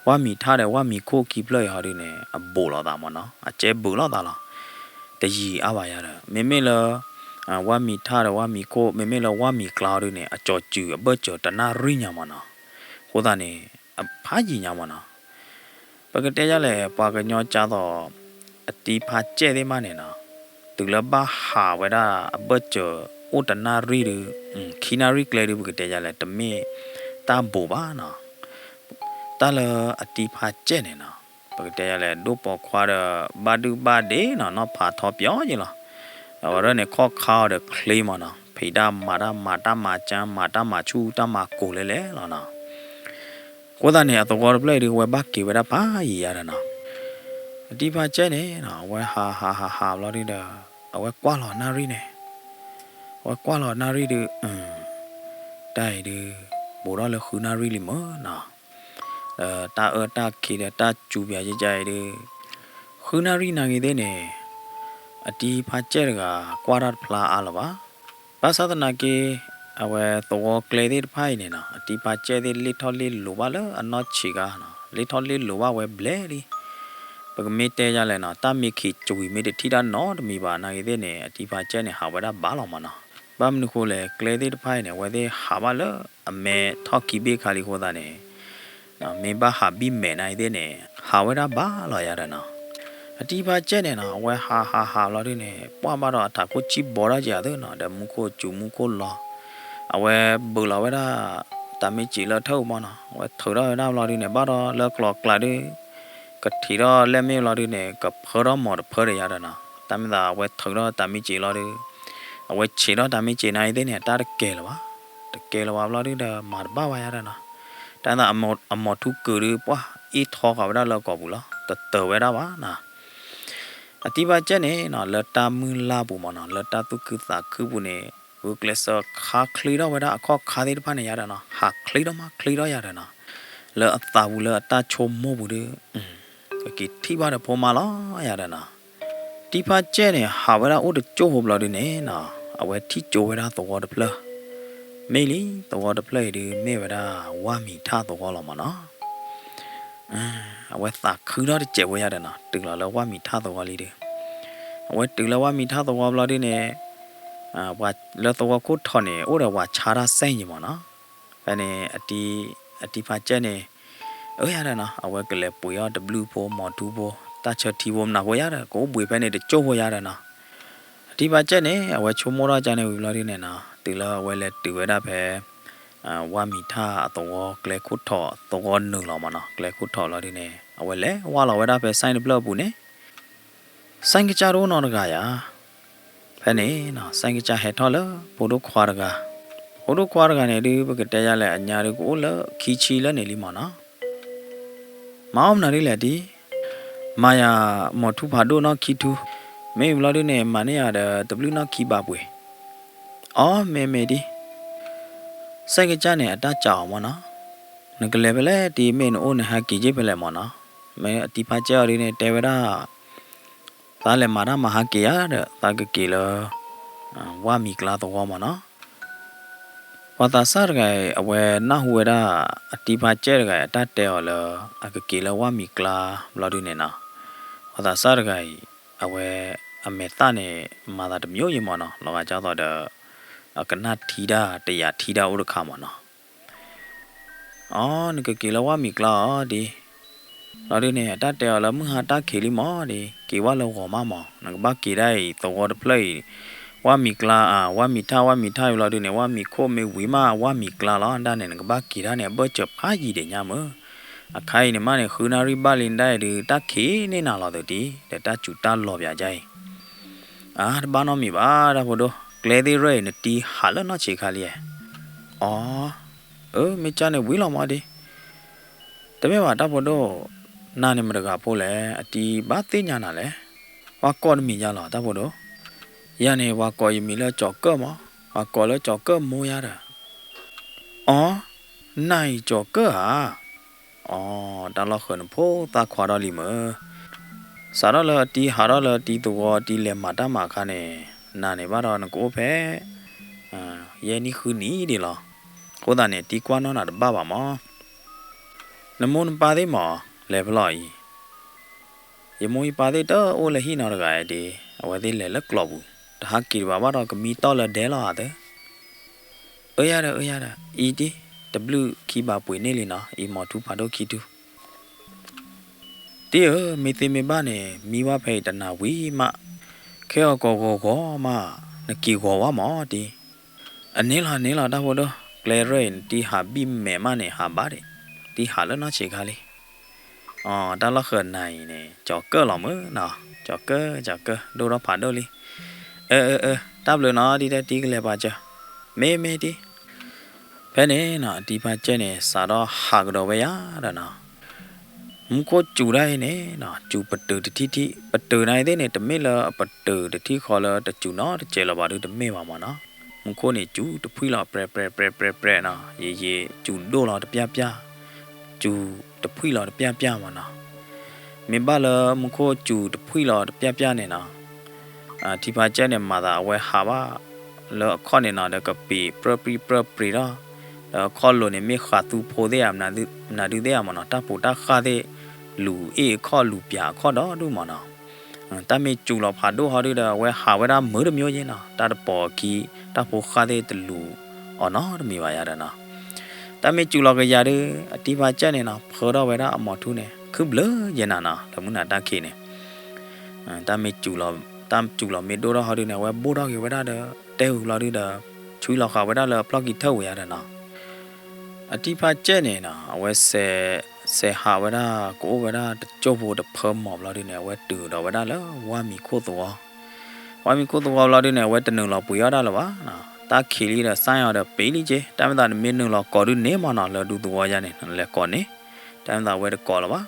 ဝၣ်မံၤထၣ်ဒီးဝၣ်မံၤခိၣ်ခံဖျၢၣ်အံၤဟီဒုန့ၣ် အဘူးလိာ်သးမၢ်နီၤ, အကဲဘူးလိာ်သးလီၤ. တယံာ်အါဘၣ်ယါဒီး မ့မ့ၢ်လၢ ဝၣ်မံၤထၣ်ဒီးဝၣ်မံၤခိၣ် မ့မ့ၢ်လၢဝၣ်မံၤကျါဟီဒုန့ၣ် အကၠီၤစုၤအဘၢၣ်စၢၤတနၣ်ရံၣ်ညါမၢ်နီၤ. အဃိသတးန့ၣ် အဖးယံာ်ညါမၢ်နီၤ. ပကတဲယါလဲၣ် ပှၤကညီကၠါသိး အတံၤဖးကဲသ့ၣ်မးန့ၣ်နီၤ, တုၤလၢဘၣ်ဟးဝဲဒၣ်အဘၢၣ်စၢၤ အိၣ်တနၣ်ရံၣ်ဒု ခံနၣ်ရံၣ်ကျဲဒု ပကတဲယါလဲၣ် တမ့ၢ်တၢ်ဘူးဘၣ်နီၤ. တၢ်လၢအတံၤဖးကဲန့ၣ်နီၤ ပကတဲယါလဲၣ် ဒိၣ်ပိာ်ခွါဒီး ဘၣ်ဒုၣ်ဘၣ်ဒ့နီၤ နီၢ်ဖးထီပၠီယ့လီၤ. အဝဲဒၣ်န့ၣ် ခီၣ်ခါအီၤဒီးချ့မၢ်နီၤ ဖံးတၢ်မၤတၢ် မၤတၢ်မၤကၠၢ မၤတၢ်မၤဆူၣ် တၢ်မၤကိၤလဲလဲလီၤနီၤ. အဃိသတးန့ၣ် အသဝီတဖျၢၣ်အံၤဒု အဝဲဘၣ်က့ၤဝဲဒၣ်ဖးယံာ်ယါဒီးနီၤ. အတံၤဖးကဲန့ၣ်နီၤ အဝဲဟးဟးဟးဟးဘျီဒုဒီး အဝဲကွၢ်လီၤနၣ်ရံၣ်န့ၣ် အဝဲကွၢ်လီၤနၣ်ရံၣ်ဒု တၢ်အံၤဒု ဘူးထီၣ်လၢဃုနၣ်ရံၣ်လံမၢ်နီၤ. ဒီးတၢ်အၢတၢ်ခံးဒီးတၢ်စူၤပၠးယကၠါအံၤဒု ဃုနၣ်ရံၣ်နာ်ဂ့ၤသ့ၣ်န့ၣ် အတံၤဖးကဲတဂၤ ကွၢ်တၢ်တဖျါအါလၢၤဘၣ်. ဘၣ်ဆၣ်သနာ်က့ အဝဲသဝီကျဲသ့ၣ်တဖၣ်အံၤန့ၣ်နီၤ အတံၤဖးကဲသ့ၣ် လ့ၣ်ထီၣ်လ့ၣ်လိၤဘၣ်လၢအနီၢ်ဆံးခါနီၤ လ့ၣ်ထီၣ်လ့ၣ်လိၤဘၣ်ဝဲဘျဲၣ်လံ. ပကမ့ၢ်တဲယါလဲၣ်နီၤ တၢ်မ့ၢ်ခံးကွံာ်မ့ၢ်တထံၣ်တၢ်နီတမံၤဘၣ်နာ်ဂ့ၤသ့ၣ်န့ၣ် အတံၤဖးကဲန့ၣ် ဟးဝဲဒၣ်ဘၣ်လီၤမၢ်နီၤ. ဘၣ်မနုၤဃိလဲၣ် ကျဲသ့ၣ်တဖၣ်အံၤန့ၣ် အဝဲသ့ၣ်ဟးဘၣ်လၢအမဲထီၣ်ခံဘ့ၣ်ခါလံအဃိသတးန့ၣ် မ့ၢ်ဘၣ်ဟးဘံၣ်မဲာ်နာ်ဂ့ၤသ့ၣ်န့ၣ် ဟးဝဲဒၣ်ဘၣ်လီၤယါဒီးနီၤ. အတံၤဖးကဲန့ၣ်နီၤ အဝဲဟးဟးဟးဘျီဒုန့ၣ် ပှၢ်ဘၣ်ဒီးအထးခိၣ်ဆံၣ်ဘီထီၣ်က့ၤအသးနီၤ ဒီးမူခိၣ်စူၤမူခိၣ်လီၤ. အဝဲဘုးလီၤဝဲဒၣ် တၢ်မ့ၢ်စံးလၢထၢၣ်ပူၤမၢ်နီၤ အဝဲထုးထီၣ်ဝဲဒၣ်ဘျီဒုန့ၣ် ဘၣ်ဒီးလၢကျိၤကျးဒု ကထံးထီၣ်လဲၣ်မ့ၢ်ဘျီဒုန့ၣ် ကဖၢထီၣ်မီၤတဖၢဒီးယၤဒီးနီၤ, တၢ်မ့ၢ်သးအဝဲထုးထီၣ်တၢ်မံက့ၤလီၤဒု, အဝဲဆံးထီၣ်တၢ်မံက့ၤနၤအံၤသ့ၣ်န့ၣ် အတၢ်တကဲလၢၤဘၣ်, တကဲလၢၤဘၣ်ဘျီဒုဒီး မၤတဘၣ်ဘၣ်ယၤဒီးနီၤ, တၢ်မ့ၢ်သးအမီၤထူကုာ်ဒု ပှၢ်အ့ၣ်ထီဃာ်ဝဲဒၣ်လၢအကိာ်ပူၤလီၤ, တတၢၤဝဲဒၣ်ဘၣ်နီၤ. အတံၤဖါကဲန့ၣ်နီၤ လၢတၢ်မုၢ်လၢ်ပူၤမ့ၢ်နီၤ လၢတၢ်သူၣ်ခုသးခုပူၤန့ၣ် ဂုာ်ကျဲးစၢးခါချ့ထီၣ်ဝဲဒၣ်အခီၣ်ခါသ့ၣ်တဖၣ်န့ၣ်ယၤဒီးနီၤ, ဟးချ့ထီၣ်မးချ့ထီၣ်ယၤဒီးနီၤ, လၢအသးပူၤလၢအတၢ်ဆိကမိၣ်ပူၤဒု ကက့ၤထံၣ်ဘၣ်ဒီးဖိမါလီၤယၤဒီးနီၤ. တံၤဖါကဲန့ၣ် ဟးဝဲဒၣ်အိၣ်တကၠိၢ်ဖိဘျီဒုန့ၣ်နီၤ အဝဲထံၣ်ကၠိဝဲဒၣ်သဝီတဖျၢၣ်, မ့ၢ်လံ သဝီတဖျၢၣ်အံၤဒု မ့ၢ်ဝဲဒၣ်ဝၣ်မံၤထၣ်သဝီလီၤမ့ၢ်နီၤ. အဝဲသးခုထီၣ်တစဲးဖိယၤဒီးနီၤ တုၤလီၤလၢဝၣ်မံၤထၣ်သဝီလံဒု, အဝဲတုၤလၢဝၣ်မံၤထၣ်သဝီဘျီဒုန့ၣ် လၢသဝီခိၣ်ထီးန့ၣ် အိၣ်ဒီးပှၤဆါတၢ်စဲၣ်ယံၤမ့ၢ်နီၤ. ဖဲန့ၣ် အတံၤဖါကဲန့ၣ် အၢယၤဒီးနီၤ အဝဲကလဲၤပှ့ၤအီၣ်တဘျုးဖိ မီၤထူဖိ တၢ်ဆၢထံဖိမနၤဖိယၤဒီး ကအိၣ်ဘှံးဖဲန့ၣ်တကၠိၢ်ဖိယၤဒီးနီၤ. အတံၤဖါကဲန့ၣ် အဝဲဆိကမိၣ်ထီၣ်ကန့ၣ်ဝံၤဘျီဒုန့ၣ်နီၤ တုၤလၢအဝဲလဲၤတုၤဝဲဒၣ်ဖဲ ဝၣ်မံၤထၣ်အသဝီ ကျဲခိၣ်ထီးသဝီနုာ်လီၤမ့ၢ်နီၤ ကျဲခိၣ်ထီးလီၤဒုန့ၣ် အဝဲလဲၤဝၢ်လီၤဝဲဒၣ်ဖဲစဲၣ်တဖျၢၣ်အပူၤန့ၣ် စဲၣ်ကစၢ်တအိၣ်နီတဂၤယၤ. ဖဲန့ၣ်နီၤ စဲၣ်ကစၢ်ဟဲထီၣ်လၢဖိဒိၣ်ခွါတဂၤ, ဖိဒိၣ်ခွါတဂၤန့ၣ်ဒု ပကတဲယၤလဲၣ် အညါဒုကအိၣ်လၢခံဆံလၢန့ၣ်လံမ့ၢ်နီၤ. မၤအီၣ်မနုၤဒ်လဲၣ်တံၤ, မၤယၤမီၤထူဖးဒိၣ်နီၢ်ခံထူ, မ့ၢ်ဘျီဒုန့ၣ် မၤန့ၢ်ယၤဒီးတဘျုးနီၢ်ခံဘးပှ့ၤ. အီ မ့ၢ်မ့ၢ်တံၤ, စဲၣ်ကစၢ်န့ၣ် အတၢ်စးအီၤမ့ၢ်နီၤ, နကလဲၤဖဲလဲၣ်တံၤ မ့ၢ်နအိၣ်နဟဲက့ၤက့ၤဖဲလဲၣ်မ့ၢ်နီၤ. မ့ၢ်အတံၤဖါကဲအီၤဒုန့ၣ် တဲဝဲဒၣ် သးလဲၤမၤတၢ်မၤဟးက့ၤယၤဒီး သးကက့ၤလၢ ဝၣ်မံၤကျါသဝီမ့ၢ်နီၤ. ပှၤသးစၢ်တဂၤအံၤ အဝဲနၢ်ဟူဝဲဒၣ် အတံၤဖါကဲတဂၤအံၤ အတၢ်တဲအီၤလၢ အကက့ၤလၢဝၣ်မံၤကျါဘျီဒုန့ၣ်နီၤ, ပှၤသးစၢ်တဂၤအံၤ အဝဲအမဲာ်သၣ်န့ၣ် မၤသးတမံၤယံၤမ့ၢ်နီၤ, လီၤဂာ်ကၢ်သိးဒီး အကနၣ်ထံတၢ် တယာ်ထံတၢ်အိၣ်တခါမ့ၢ်နီၤ. အီ နကက့ၤလၢဝၣ်မံၤကျါအီၤဒ် လီၤဒုန့ၣ် အတၢ်တဲအီၤလၢမုၢ်ဟါတၢ်ခံးလံမ့ၢ်ဒ် က့ၤဝၣ်လၢဂီၤမးမ့ၢ် နကဘၣ်က့ၤဒၣ်အံၤ သဝီတဖျၢၣ်အံၤ ဝၣ်မံၤကျါ ဝၣ်မံၤထၣ် ဝၣ်မံၤထၣ်အံၤလီၤဒုန့ၣ် ဝၣ်မံၤခိၣ်မ့ၢ်ဝံၤမး ဝၣ်မံၤကျါလီၤ ဒၣ်န့ၣ် နကဘၣ်က့ၤဒၣ်န့ၣ် အဘၢၣ်စၢၤဖးယံၤဒဲးညါမ့ၢ် အခါအံၤန့ၣ်မးန့ၣ် ဃုနၣ်ရံၣ်ဘၣ်လံဒၣ်အံၤဒု တၢ်ခံးန့ၢ်နၤလီၤသးဒ် ဒီးတၢ်စူၤတၢ်လီၤပၠးဒ်အံၤ အါ တဘၣ်နီတမံၤဘၣ် တၢ်ဖိဒိၣ် ကျဲသ့ၣ်ရဲၣ်အံၤ နတံၤဟးလၢနီၢ်ဆံးခါလံဧါ. အီ အၢ မ့ၢ်ကၢ်န့ၣ်ဝံၤလီၤမ့ၢ်ဒ် တမ့ၢ်ဘၣ်တၢ်ဖိဒိၣ်, နၤန့ၣ်မတၤတဂၤဖိလဲၣ်, အတံၤဘၣ်သ့ၣ်ညါနၤလဲၣ်. ပှၤကိးတမံၤယါလီၤတၢ်ဖိဒိၣ်, ယၤန့ၣ်ပှၤကိးယမံၤလၢကၠီၤကၢၢ်မး, ပှၤကိးလၢကၠီၤကၢၢ်မိၢ်ယါဒီး. အီ နၤအံၤကၠီၤကၢၢ်ဧါ. အီ တၢ်လီၢ်ဃၢၤနဖိသၣ်ခွါထီၣ်လံမ့ၢ်, စးထီၣ်လၢအတံၤဟးထီၣ်လၢအတံၤသဝီ အတံၤလဲၤမၤတၢ်မၤအခါန့ၣ်, နၤန့ၣ်ဘၣ်ဒီးနကအိၣ်ဖဲ ယဲၢ်နံၣ်ဃုနံၣ်ဒ်လီၤ. အဃိသတးန့ၣ် တံၤကွၢ်နီၣ်နၤတဘၣ်ဘၣ်မး. နမိၢ်နပၢ်သ့ၣ်မး လဲၤဖဲလဲၣ်အံၤ. ယမိၢ်ယပၢ်သ့ၣ်တအိၣ်လၢဟံၣ်နီတဂၤဒ်, အဝဲသ့ၣ်လဲၤလၢကျိးပူၤ, တဟးက့ၤတဘၣ်ဘၣ်ဒီးကမံတီၢ်လၢဒဲလီၤဧါသၢ. အၢယၤဒီး အၢယၤဒီး အံၤတံၤ, တဘျုးခံဘးပှ့ၤန့ၢ်လံနီၤ, အံၤမီၤထူဖးဒိၣ်ခံထူ တံၤဧၢ, မ့ၢ်သ့မ့ၢ်ဘၣ်န့ၣ် မံဘၣ်ဖဲအံၤတနၤဝံၤမး, ခဲအီၤကီးဂီၤဂီၤမး, နက့ၤဂီၤဝဲမးတံၤ. အန့ၣ်လီၤ န့ၣ်လီၤ တၢ်ဖိဒိၣ်, ကျဲရဲၣ်အံၤ နတံၤဟးဘံၣ်မဲာ်မးန့ၣ် ဟးဘၣ်ဒံး, တံၤဟးလၢနီၢ်ဆံးခါလံ. အီ တၢ်လီၢ်ဃၢၤနၤအံၤန့ၣ် ကၠီၤကၢၢ်လီၤမ့ၢ်နီၤ, ကၠီၤကၢၢ် ကၠီၤကၢၢ် ဒိၣ်ထီၣ်ဖးဒိၣ်လံ. အၢ အၢ အၢ တၢ်ဘျုးနီၤ တံၤတဲတံၤကလဲၤပာ်စၢၤ, မ့ၢ်မ့ၢ်တံၤ ဖဲန့ၣ်နီၤ အတံၤဖါကဲန့ၣ် စးထီၣ်ဟးကဒီးဝဲယၤဒီးနီၤ, မူခိၣ်စူၤဒၣ်အံၤန့ၣ်နီၤ စူၤပတုာ်တထံၣ်ထံၣ်, ပတုာ်နၤအံၤသ့ၣ်န့ၣ် တမ့ၢ်လၢအပတုာ်တထံၣ်ဃီလၢတစူၤနီတစဲးလီၤဘၣ်ဒုတမ့ၢ်ဘၣ်မးနီၤ, မူခိၣ်န့ၣ်စူၤတဖှံၣ်လီၤ ပြဲ ပြဲ ပြဲ ပြဲ ပြဲနီၤ, ယံာ်ယံာ်စူၤဒိၣ်လီၤတပျၢ်ပျၢ်, စူၤတဖှံၣ်လီၤတပျၢ်ပျၢ်မးနီၤ. မ့ၢ်ဘၣ်လၢမူခိၣ်စူၤတဖှံၣ်လီၤတပျၢ်ပျၢ်န့ၣ်နီၤ ထံဖးကဲန့ၣ် မၤသးအဝဲဟးဘၣ်လၢအခီၣ်န့ၣ်နီၤ ဒီးကပ့ၤပြၢပြံပြၢပြံၤထီၣ်, ဒီးအခီၣ်လိၤန့ၣ် မ့ၢ်ဃးသူဖိသ့ၣ်ဧါ မနုၤဒုသ့ၣ်ဧါမးနီၤ တၢ်ပူၤတၢ်ဃၢ်သ့ၣ် လူၤအ့ၣ်အခီၣ်လူၤပၠးအခီၣ်ဒီဒူၣ်မးနီၤ. တၢ်မ့ၢ်စူၤလီၤဖးဒိၣ်ဟီဒုဒီး အဝဲဟးဝဲဒၣ်မုာ်တမံၤယဲနီၤ တၢ်တပိာ်အခံ တၢ်ဖိဃၢ်သ့ၣ်တလူၤအီၤနီတမံၤဘၣ်ယၤဒီးနီၤ. တၢ်မ့ၢ်စူၤလီၤကယၤဒု အတံၤဖးကဲန့ၣ်နီၤ ဖၢထီၣ်ဝဲဒၣ်အမီၤထူန့ၣ် ခုၣ်ဘျုးယဲနၤနီၤ လၢမုၢ်နၤတၢ်ခံးန့ၣ် တၢ်မ့ၢ်စူၤလီၤ, တၢ်စူၤလီၤမ့ၢ်ဒိၣ်ထီၣ်ဟီဒုန့ၣ် အဝဲဘိၣ်ထီၣ်က့ၤဝဲဒၣ်ဒီး တဲဂုာ်လီၤဒုဒီး ဆွံလီၤဃာ်ဝဲဒၣ်လၢအဖျီၣ်ခံထၢၣ်ဝဲယၤဒီးနီၤ. အတံၤဖးကဲန့ၣ်နီၤ အဝဲစဲး, စဲးဟးဝဲဒၣ် ကအိၣ်ဝဲဒၣ်တစိၢ်ဖိတဖၢမီၤဘျီဒုန့ၣ် အဝဲတုၤဒီးဝဲဒၣ်လၢဝၣ်မံၤခိၣ်သဝီ, ဝၣ်မံၤခိၣ်သဝီဘျီဒုန့ၣ် အဝဲတနုာ်လီၤပှ့ၤအီၣ်တၢ်လၢၤဘၣ်နီၤ, တၢ်ခံးလံဒီး စၢ်အီၤဒီးပ့ၤလံက့, တၢ်မ့ၢ်သးနမ့ၢ်နုာ်လီၤကိးဒုန့ၣ်မၢ်နီၤ လၢဒူသဝီယါန့ၣ် နလဲၤကိးန့ၣ်, တၢ်မ့ၢ်သးဝဲတကိးလၢၤဘၣ်.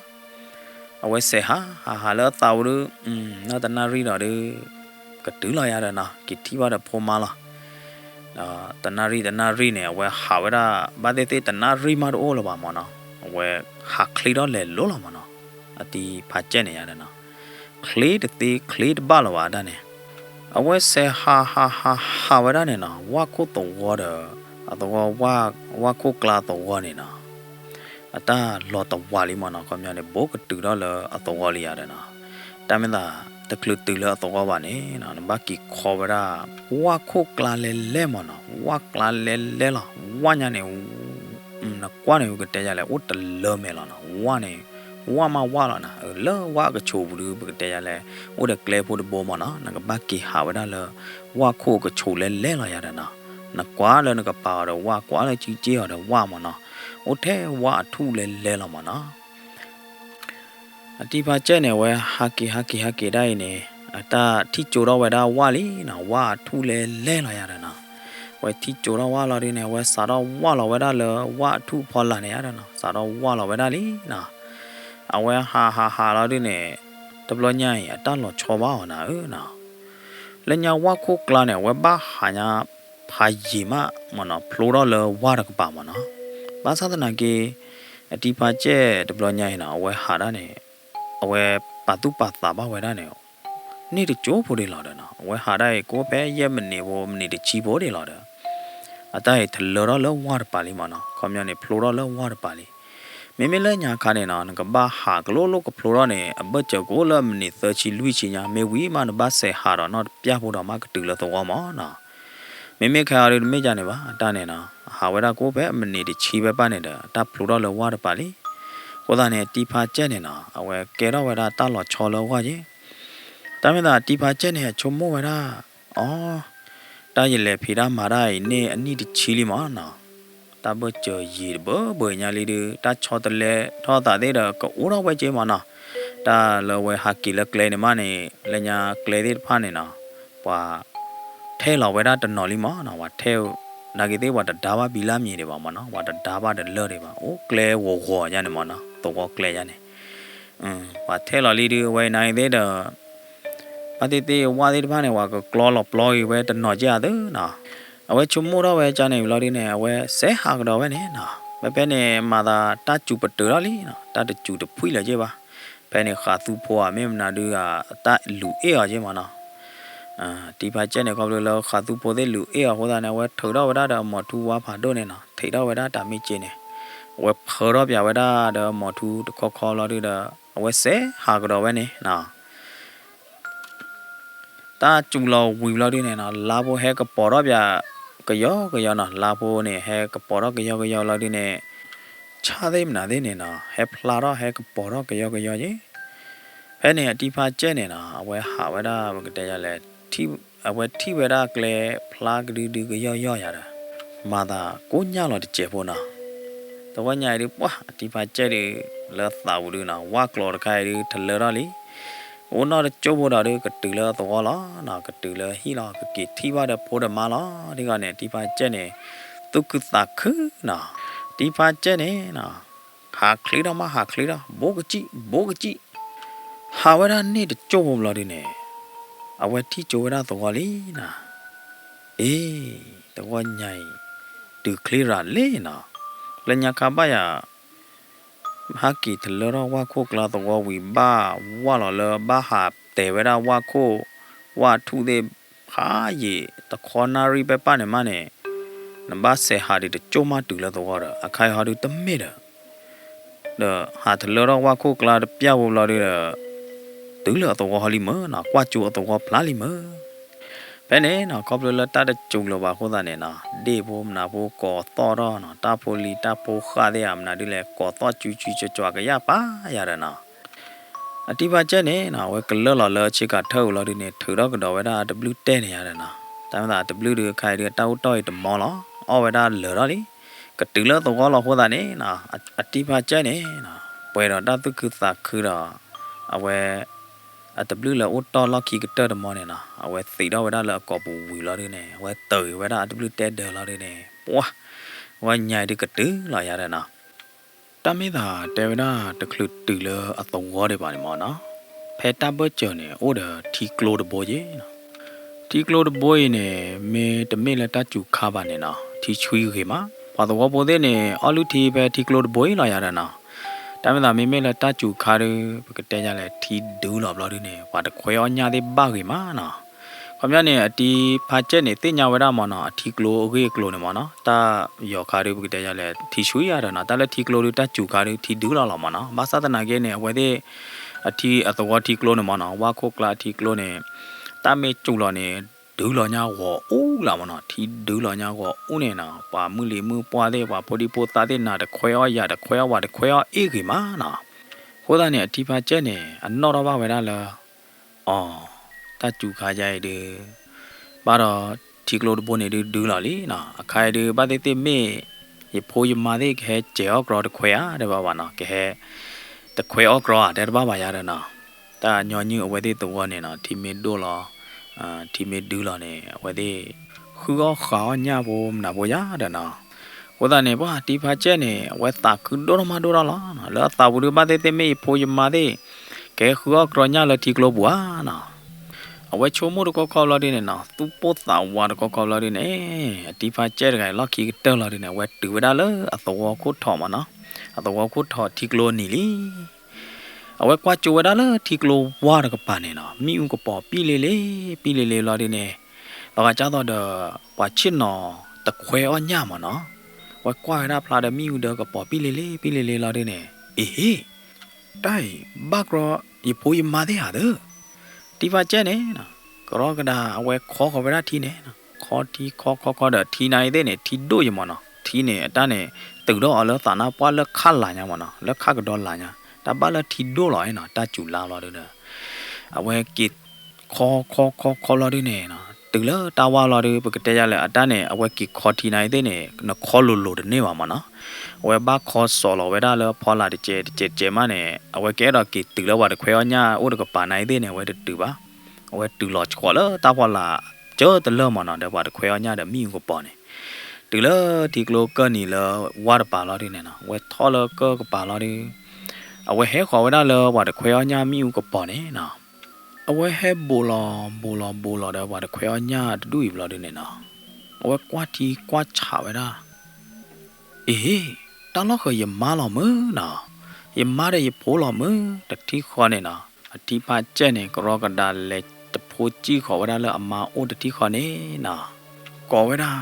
အဝဲစဲးဟး ဟးဟးလၢအသးဝံၤဒု နီၢ်တနၣ်ရံၣ်ဒီးဒု ကတုၤလီၤယါဒီးနီၤ က့ၤထံၣ်ဘၣ်ဒီးဖိမါလီၤ. ဒီးတနၣ်ရံၣ်တနၣ်ရံၣ်န့ၣ် အဝဲဟးဝဲဒၣ် ဘၣ်သ့ၣ်သ့ၣ်တနၣ်ရံၣ်မးတအိၣ်လၢၤဘၣ်မၢ်နီၤ, အဝဲဟးချ့ထီၣ်လဲၤလိၤလီၤမၢ်နီၤ, အတံၤဖးကဲၣ်န့ၣ်ယါဒီးနီၤ, ချ့တသ့ချ့တဘၣ်လၢၤဘၣ်ဒၣ်န့ၣ်, အဝဲစဲးဟးဟးဟးဟးဝဲဒၣ်န့ၣ်နီၤ ဝၣ်ခိၣ်သဝီဒီး အသဝီ ဝၣ်ခိၣ်ကျါသဝီန့ၣ်နီၤ အတၢ်လီၤတဝးလံမၢ်နီၤ, ခီပညီန့ၣ် ဘူးကတုၤထီၣ်လၢအသဝီလံယါဒီးနီၤ, တၢ်မ့ၢ်သး တချုးတုၤလၢအသဝီဘၣ်န့ၣ်နီၤ နဘၣ်က့ၤခီဝဲဒၣ် ဝၣ်ခိၣ်ကျါလဲလဲမၢ်နီၤ, ဝၣ်ကျါလဲလဲလီၤ, ဝၣ်ညါန့ၣ် နကွၢ်န့ၣ် ပကတဲယါလဲၣ် အိၣ်တလၢမဲာ်လီၤနီၤ, ဝၣ်န့ၣ် ဝၣ်မးဝၣ်လီၤနီၤ, လၢဝၣ်အကဆိးပူၤဒု ပကတဲယါလဲၣ် အိၣ်ဒီးကျဲဖိတဘိမၢ်နီၤ, နကဘၣ်က့ၤဟးဝဲဒၣ်လၢ ဝၣ်ခိၣ်အကဆိးလဲလဲလီၤယါဒီးနီၤ, နကွၢ်လၢနကပၤအီၤဒီးဝၣ် ကွၢ်လၢက့ၤအီၤဒီးဝၣ်မၢ်နီၤ, အိၣ်ထဲဝၣ်အထူၣ်လဲလဲလီၤမၢ်နီၤ. အတံၤဖးကဲၣ်န့ၣ် အဝဲဟးက့ၤဟးက့ၤဟးက့ၤဒၣ်အံၤန့ၣ် အတၢ်ထံၣ်ကၠိထီၣ်ဝဲဒၣ်ဝၣ်လံနီၤ, ဝၣ်အထူၣ်လဲလဲလီၤယါဒီးနီၤ, အဝဲထံၣ်ကၠိထီၣ်ဝၣ်လီၤဒုန့ၣ် အဝဲစးထီၣ်ဝၣ်လီၤဝဲဒၣ်လၢဝၣ်အထူၣ်ဖီလာ်န့ၣ်ယါဒီးနီၤ, စးထီၣ်ဝၣ်လီၤဝဲဒၣ်လံနီၤ, အဝဲဟးဟးဟးလီၤဒုန့ၣ် တဘျီညါအံၤ အတၢ်လီၤဆီဘၣ်အီၤနၤဧၢနီၤ လၢညါဝၣ်ခိၣ်ကျါန့ၣ် အဝဲဘၣ်ဟးညါ ဖးယံာ်မးမၢ်နီၤ ဖျိထီၣ်လၢဝၣ်တကပၤမၢ်နီၤ, ဘၣ်ဆၣ်သနာ်က့ အတံၤဖးကဲၣ်တဘျီညါအံၤနီၤ အဝဲဟးဒၣ်န့ၣ် အဝဲပာ်သူၣ်ပာ်သးဘၣ်ဝဲဒၣ်န့ၣ် န့ၢ်တကၠိဖိဒံးလီၤဒီးနီၤ, အဝဲဟးဒၣ်အံၤ ကအိၣ်ဖဲယဲၢ်မံးနံးဖိ မံးနံးတဆံဖိဒံးလီၤဒီး အတၢ်အံၤတလၢထီၣ်လၢဝၣ်တပၤလံမၢ်နီၤ, ခီပညီန့ၣ် ဖျိထီၣ်လၢဝၣ်တပၤလံ. မ့မ့ၢ်လၢညါခါန့ၣ်နီၤ နကဘၣ်ဟးကလိၣ်လိၣ်ကဖျိထီၣ်န့ၣ် အဘၢၣ်စၢၤကအိၣ်လၢမံးနံးသၢဆံလွံၢ်ဆံညါ, မ့ၢ်ဝံၤမးနဘၣ်စဲးဟးဒီးနီၢ်တပျၢ်ဖိဒီးမးကတုၤလၢသဝီမၢ်နီၤ. မ့မ့ၢ်ခဲအံၤဒုတမ့ၢ်ဒ်န့ၣ်ဘၣ်, အတၢ်န့ၣ်နီၤ အဟးဝဲဒၣ်ကအိၣ်ဖဲမံးနံးတဆံဖဲပၢ်န့ၣ်ဒီး အတၢ်ဖျိထီၣ်လၢဝၣ်တပၤလံ. အဃိသတးန့ၣ် အတံၤဖးကဲၣ်န့ၣ်နီၤ အဝဲကဲထီၣ်ဝဲဒၣ်တၢ်လီၤဆီလၢဝၣ်က့ တၢ်မ့ၢ်သးအတံၤဖးကဲၣ်န့ၣ် အဆိကမိၣ်ဝဲဒၣ် အီ တၢ်ယလဲၤဖံးတၢ်မၤတၢ်အံၤန့ၣ် အနံၣ်တဆံလံမၢ်နီၤ, တၢ်ဘၢၣ်စၢၤယံာ်တဘၢဘၢညါလံဒု တၢ်ဆီတလဲထီၣ်သးသ့ၣ်ဒီး ကအိၣ်ထီၣ်ဝဲက့မၢ်နီၤ. တၢ်လၢအဝဲဟးက့ၤလၢကျဲန့ၣ်မးန့ၣ် လၢညါကျဲသ့ၣ်တဖၣ်န့ၣ်နီၤ ပှၤထဲလီၤဝဲဒၣ်တနီၤလံမၢ်နီၤ, ပှၤထဲ နာ်က့ၤသ့ၣ် ပှၤတဒါဘၣ်ဘံလၢမံၤဒံးဘၣ်မၢ်နီၤ, ပှၤတဒါဘၣ်တလၢၢ်ဒံးဘၣ်, အိၣ်ကျဲဂီၤဂီၤယါန့ၣ်မၢ်နီၤ, သဝီကျဲယါန့ၣ် ပှၤထဲလီၤလံဒု အဝဲအံၤနာ်က့ၤသ့ၣ်ဒီး ဘၣ်သ့ၣ်သ့ၣ်ဝၣ်သ့ၣ်တဖၣ်န့ၣ် ပှၤကကျီလီၤပျီက့ၤဝဲတနီၤက့ဧါသ့နီၤ. အဝဲဆိကမိၣ်ထီၣ်ဝဲကန့ၣ်ဝံၤလီၤဒုန့ၣ် အဝဲစဲးဟးကဒီးဝဲန့ၣ်နီၤ, ဖဲဖဲန့ၣ် မၤသးတၢ်စူၤပတုာ်ထီၣ်လံနီၤ, တၢ်တစူၤတဖှံလၢၤက့ဘၣ်. ဖဲန့ၣ်ဃးသူဖိဧါ မ့ၢ်မနုၤဒုဧါ တၢ်လူၤအ့ၣ်အီၤက့မၢ်နီၤ. တံၤဖးကဲၣ်န့ၣ် ခီဖျိလၢဃးသူဖိသ့ၣ်လူၤအ့ၣ်အီၤအဃိသတးန့ၣ် အဝဲထုးထီၣ်ဝဲဒၣ်ဒီးမိၤထူဝါဖးဒိၣ်န့ၣ်နီၤ, ထုးထီၣ်ဝဲဒၣ်တၢ်မ့ၢ်က့န့ၣ်, အဝဲဖၢထီၣ်ပၠးဝဲဒၣ်ဒီးမိၤထူတခီခီလီၤဒုဒီး အဝဲစဲးဟးကဒီးဝဲန့ၣ်နီၤ. တၢ်စူၤလီၤဝံၤဘျီဒုန့ၣ်နီၤ လါဖိဟဲကပီၤထီၣ်ပၠးကယီကယီနီၤ, လါဖိန့ၣ် ဟဲကပီၤထီၣ်ကယီကယီလီၤဒုန့ၣ် ဆၣ်သ့ၣ်မနုၤသ့ၣ်န့ၣ်နီၤ ဟဲဖျါထီၣ်ဟဲကပီၤထီၣ်ကယီကယီက့. ဖဲန့ၣ်အတံၤဖးကဲၣ်န့ၣ်နီၤ အဝဲဟးဝဲဒၣ် ပကတဲယၤလဲၣ် အဝဲထံၣ်ဝဲဒၣ်ကျဲဖျါကဒုဒုကယီကယီယၤဒီး မၤသးကိညၢ်လီၤတစဲးဖိနီၤ. သဝီညါအံၤဒု ပှၢ် အတံၤဖးကဲၣ်ဒု လၢသးပူၤဒုနီၤ ဝၣ်ကျီၤတခါအံၤဒု တလၢထီၣ်လံ. အိၣ်နီၢ်တကၠိဖိဒီးဒု ကတုၤလၢသဝီလီၤနီၤ, ကတုၤလၢဟံၣ်လီၤ ကက့ၤထံၣ်ဘၣ်ဒီးဖိဒီးမါလီၤ. ဒ်ဂီၤန့ၣ် တံၤဖးကဲၣ်န့ၣ် သူၣ်ခုသးခုနီၤ. တံၤဖးကဲၣ်န့ၣ်နီၤ ဟးချ့ထီၣ်မး ဟးချ့ထီၣ် ဘူးကစံၣ် ဘူးကစံၣ် ဟးဝဲဒၣ်န့ၣ်တကၠိဖိဘျီဒုန့ၣ် အဝဲထံၣ်ကၠိဝဲဒၣ်သဝီလံနီၤ. အ့ သဝီညါအံၤ တုၤချ့ရၤလံနီၤ. လၢညါခါဘၣ်ယၤ ဟဲက့ၤတလၢထီၣ်ဝၣ်ခိၣ်ကျါသဝီဝံၤ ဘၣ်ဝၣ်လီၤလၢ ဘၣ်ဟးတဲာ်ဝဲဒၣ်ဝၣ်ခိၣ် ဝၣ်ထူၣ်သ့ၣ်ဖးယံာ် တခီနၣ်ရံၣ်ဖဲပၢ်န့ၣ်မးန့ၣ် နဘၣ်စဲးဟးဒံးတကၠိမးတုၤလၢသဝီဒီး အခါအံၤဟီဒုတမ့ၢ်ဒီး ဒီးဟးတလၢထီၣ်ဝၣ်ခိၣ်ကျါတပျၢ်ဖိဘျီဒုဒီး တုၤလၢအသဝီဟီလံမၢ်နီၤ, ကွၢ်ကၠိအသဝီဖျါလံမၢ်. ဖဲန့ၣ်နီၤ ခီဖျိလၢတၢ်တစူၤလၢၤဘၣ်အဃိသတးန့ၣ်နီၤ ဒ့ၣ်ဖိမနုၤဖိကိးသီၣ်ထီၣ်နီၤ, တၢ်ဖိလံၤတၢ်ဖိဃၢ်သ့ၣ်ဧါ မနုၤဒ်လဲၣ် ကိးသီၣ်ကွံကွံကၠွကၠွကယၢ်ပာ်ယၤဒီးနီၤ အတံၤဖးကဲၣ်န့ၣ်နီၤ အဝဲကလၢလီၤလၢဆ့ကၤထၢၣ်ဝံၤလီၤဒုန့ၣ် ထုးထီၣ်ကဒီးဝဲဒၣ်အတဘျုၣ်တဲၣ်န့ၣ်ယါဒီးနီၤ, တၢ်မ့ၢ်သးအတဘျုၣ်ဒုး အခါအံၤဒုး အတၢ်အိၣ်တီၢ်အံၤတမီလီၤ, အီၣ်ဝဲဒၣ်လၢာ်ထီၣ်လံ, ကတုၤလၢသဝီလီၤအဃိသတးန့ၣ်နီၤ အတံၤဖးကဲၣ်န့ၣ်နီၤ ပှဲၤဒီးတၢ်သူၣ်ခုသးခုဒီး အဝဲ အတဘျုးလၢအိၣ်တီၢ်လီၢ်ခံကတၢၢ်တမီန့ၣ်နီၤ အဝဲသံးထီၣ်ဝဲဒၣ်လၢအကိာ်ပူၤဝံၤလီၤဒုန့ၣ် အဝဲသၢးဂ့ၤဝဲဒၣ်အတဘျုးတဲဒၢးလီၤဒုန့ၣ် ပှၤ ဝဲညါဒုကတုၤလီၤယၤဒီးနီၤ တၢ်မ့ၢ်သးတဲဝဲဒၣ်တချုးတုၤလၢအသဝီဒံးဘၣ်န့ၣ်မ့ၢ်နီၤ, ဖဲတၢ်ဘၢၣ်စၢၤန့ၣ် အိၣ်ဒီးထံကျိတဘိယ့ၣ်နီၤ. ထံကျိတဘိအံၤန့ၣ် မ့တမ့ၢ်လၢတၢ်စူၤခါဘၣ်န့ၣ်နီၤ ထံဆှံဂ့ၤမး, ပှၤသဝီဖိသ့ၣ်န့ၣ် အီၣ်လုၢ်ထံဖဲထံကျိတဘိအံၤလီၤယၤဒီးနီၤ. တၢ်မ့ၢ်သးမ့မ့ၢ်လၢတၢ်စူၤခါဒု ပကတဲယၤလဲၣ် ထံဒုလီၤဘျီဒုန့ၣ် ပှၤတခွဲအီၣ်ညၣ်သ့ၣ်ဘၣ်ဂ့ၤမးနီၤ. ခီပညီန့ၣ် အတံၤဖါစဲၣ်န့ၣ် သ့ၣ်ညါဝဲဒၣ်မ့ၢ်နီၤ အထံကျိအဂ့ၢ်အကျိၤန့ၣ်မ့ၢ်နီၤ, တၢ်ယီၤခါဒု ပကတဲယၤလဲၣ် ထံဆှံယၤဒီးနီၤ, တၢ်လၢထံကျိဒု တၢ်စူၤခါဒု ထံဒုလီၤလီၤမ့ၢ်နီၤ. ဘၣ်ဆၣ်သနာ်က့န့ၣ် အဝဲသ့ၣ် အထံအသဝီထံကျိန့ၣ်မ့ၢ်နီၤ ဝၣ်ခိၣ်ကျါထံကျိန့ၣ် တၢ်မ့ၢ်စူၤလီၤန့ၣ် ဒုလီၤညါဂီၤအူလီၤမ့ၢ်နီၤ, ထံဒုလီၤညါဂီၤအူန့ၣ်နီၤ ပှၤမုၢ်လံၤမုၢ်ပှၢ်သ့ၣ် ပှၤဖိဒံဖိသၣ်သ့ၣ် နၤတခွဲအီၣ်ယၤတခွဲအီၣ် ပှၤတခွဲအီၣ်အ့ၣ်ဂ့ၤမးနီၤ. အဃိသတးန့ၣ် အတံၤဖါစဲၣ်န့ၣ် အနီၣ်ထီၣ်ဘၣ်ဝဲဒၣ်လၢ အီၤ တၢ်စူၤခါယါအံၤဒု ဘၣ်ဒီးထံကျိတဘိန့ၣ်ဒု ဒုလီၤလံနီၤ, အခါအံၤဒု ဘၣ်သ့ၣ်သ့ၣ်မ့ၢ် ယဖိယမါသ့ၣ်ကဟဲစဲၤအီၣ်ကြီတခွဲဧါ တဲဘၣ်ဘၣ်နီၤ, ကဟဲ တခွဲအီၣ်ကြီဧါ တဲတဘၣ်ဘၣ်ယၤဒီးနီၤ. တၢ်ညီနုၢ်အဝဲသ့ၣ်သဝီန့ၣ်နီၤ ထံမ့ၢ်ဒိၣ်လီၤ ထံမ့ၢ်ဒုလီၤန့ၣ် အဝဲသ့ၣ် ဃုအီၣ်ဃးအီၣ်ညၣ်ဖိမနုၤဖိယၤဒီးနီၤ. အဃိသတးန့ၣ် ပှၤတံၤဖါစဲၣ်န့ၣ် အဝဲသးခုဒိၣ်ထီၣ်မးဒိၣ်ထီၣ်လီၤ. လၢအသးပူၤဒု ဘၣ်သ့ၣ်သ့ၣ်မ့ၢ်ယဖိယမါသ့ၣ် ကဟဲဃုအီၣ်ကြီညၣ်လၢထံကျိပူၤဧါနီၤ. အဝဲဆိကမိၣ်တခီခီဘျီဒုန့ၣ်နီၤ သူၣ်ပိၢ်သးဝးတခီခီဘျီဒုန့ၣ် အတံၤဖါစဲၣ်တဂၤအံၤ လီၢ်ခံကတၢၢ်လီၤဒုန့ၣ် အဝဲတုၤဝဲဒၣ်လၢအသဝီခိၣ်ထိးမ့ၢ်နီၤ, အသဝီခိၣ်ထိးထံကျိနံၤလံ. အဝဲကွၢ်ကၠိဝဲဒၣ်လၢထံကျိဝါတကပၤန့ၣ်နီၤ မ့ၣ်အူကပီၤပံၣ်လ့လ့ ပံၣ်လ့လ့လီၤဒုန့ၣ် လီၤဂာ်ကၢ်သိးဒီး ပှၤဆ့ၣ်နီၤတခွဲအီၣ်ညၣ်မ့ၢ်နီၤ. အဝဲကွၢ်ဝဲဒၣ်ဖျါဒီးမ့ၣ်အူဒီးကပီၤပံၣ်လ့လ့ ပံၣ်လ့လ့လီၤဒုန့ၣ် အ့ဟ့ၣ် တၢ်အံၤ ဘၣ်ကြီ ယဖိယမါသ့ၣ်ဧါသၢ တံၤဖါစဲၣ်န့ၣ်နီၤ ကရီကဒၤအဝဲခီဃီၤဝဲဒၣ်ထံန့ၣ်နီၤ ခီထံခီခီခီဒီးထံနၤအံၤသ့ၣ်န့ၣ် ထံဒိၣ်ယမ့ၢ်နီၤ ထံန့ၣ် အတၢ်န့ၣ် တုၤထီၣ်အီၤလၢသးနါပှၢ်လၢခးလၤညါမ့ၢ်နီၤ လၢခးကဒီးလၤညါ တၢ်ဘၣ်လၢထံဒိၣ်လီၤနီၤ တၢ်စူၤလါဘျီဒုဒီး အဝဲက့ၤခီခီခီခီဘျီဒုန့ၣ်နီၤ တုၤလၢတၢ်ဝါဘျီဒု ပကတဲယၤလဲၣ် အတၢ်န့ၣ် အဝဲက့ၤခီထံနၤအံၤသ့ၣ်န့ၣ် နခီလိၤလိၤတန့ၢ်ဘၣ်မ့ၢ်နီၤ အဝဲဘၣ်ခီစိာ်လီၤဝဲဒၣ်လၢဖီလာ်တစဲးတစဲးတစဲးမးန့ၣ် အဝဲကအဲၣ်ဒိးက့ၤတုၤလၢပှၤတခွဲအီၣ်ညၣ်အိၣ်တကပၤနၤအံၤသ့ၣ်န့ၣ် အဝဲတတုၤဘၣ် အဝဲတုၤလီၤဆှီးလၢတၢ်ဖီလာ်ကၢတလၢာ်မ့ၢ်နီၤ ဒီးပှၤတခွဲအီၣ်ညၣ်ဒီးမ့ၣ်အူကပီၤန့ၣ် တုၤလၢထံကျိကၢၢ်နံၤလၢဝါတပၤလီၤဒုန့ၣ်နီၤ အဝဲထီၣ်လၢကၢၢ်ကပၤလီၤဒု အဝဲဟဲဃီၤဝဲဒၣ်လၢပှၤတခွဲအီၣ်ညၣ်မ့ၣ်အူကပီၤန့ၣ်နီၤ အဝဲဟဲဘူးလီၤဘူးလီၤဘူးလီၤဒီးပှၤတခွဲအီၣ်ညၣ်တဒူၣ်အံၤဘျီဒုန့ၣ်နီၤ အဝဲကွၢ်ထံကွၢ်ဆးဝဲဒၣ် အ့ဟ့ၣ် တၢ်လီၢ်ဃၢၤယမါလီၤမုၢ်နီၤ ယမါဒီးယဖိလီၤမုၢ် တထံၣ်ဃီန့ၣ်နီၤ အတံၤဖါစဲၣ်န့ၣ် ကရီကဒၤလဲၤတဖိစံၣ်ဃီၤဝဲဒၣ်လၢအမါအိၣ်တထံၣ်ဃီန့ၣ်နီၤ ကိးဝဲဒၣ်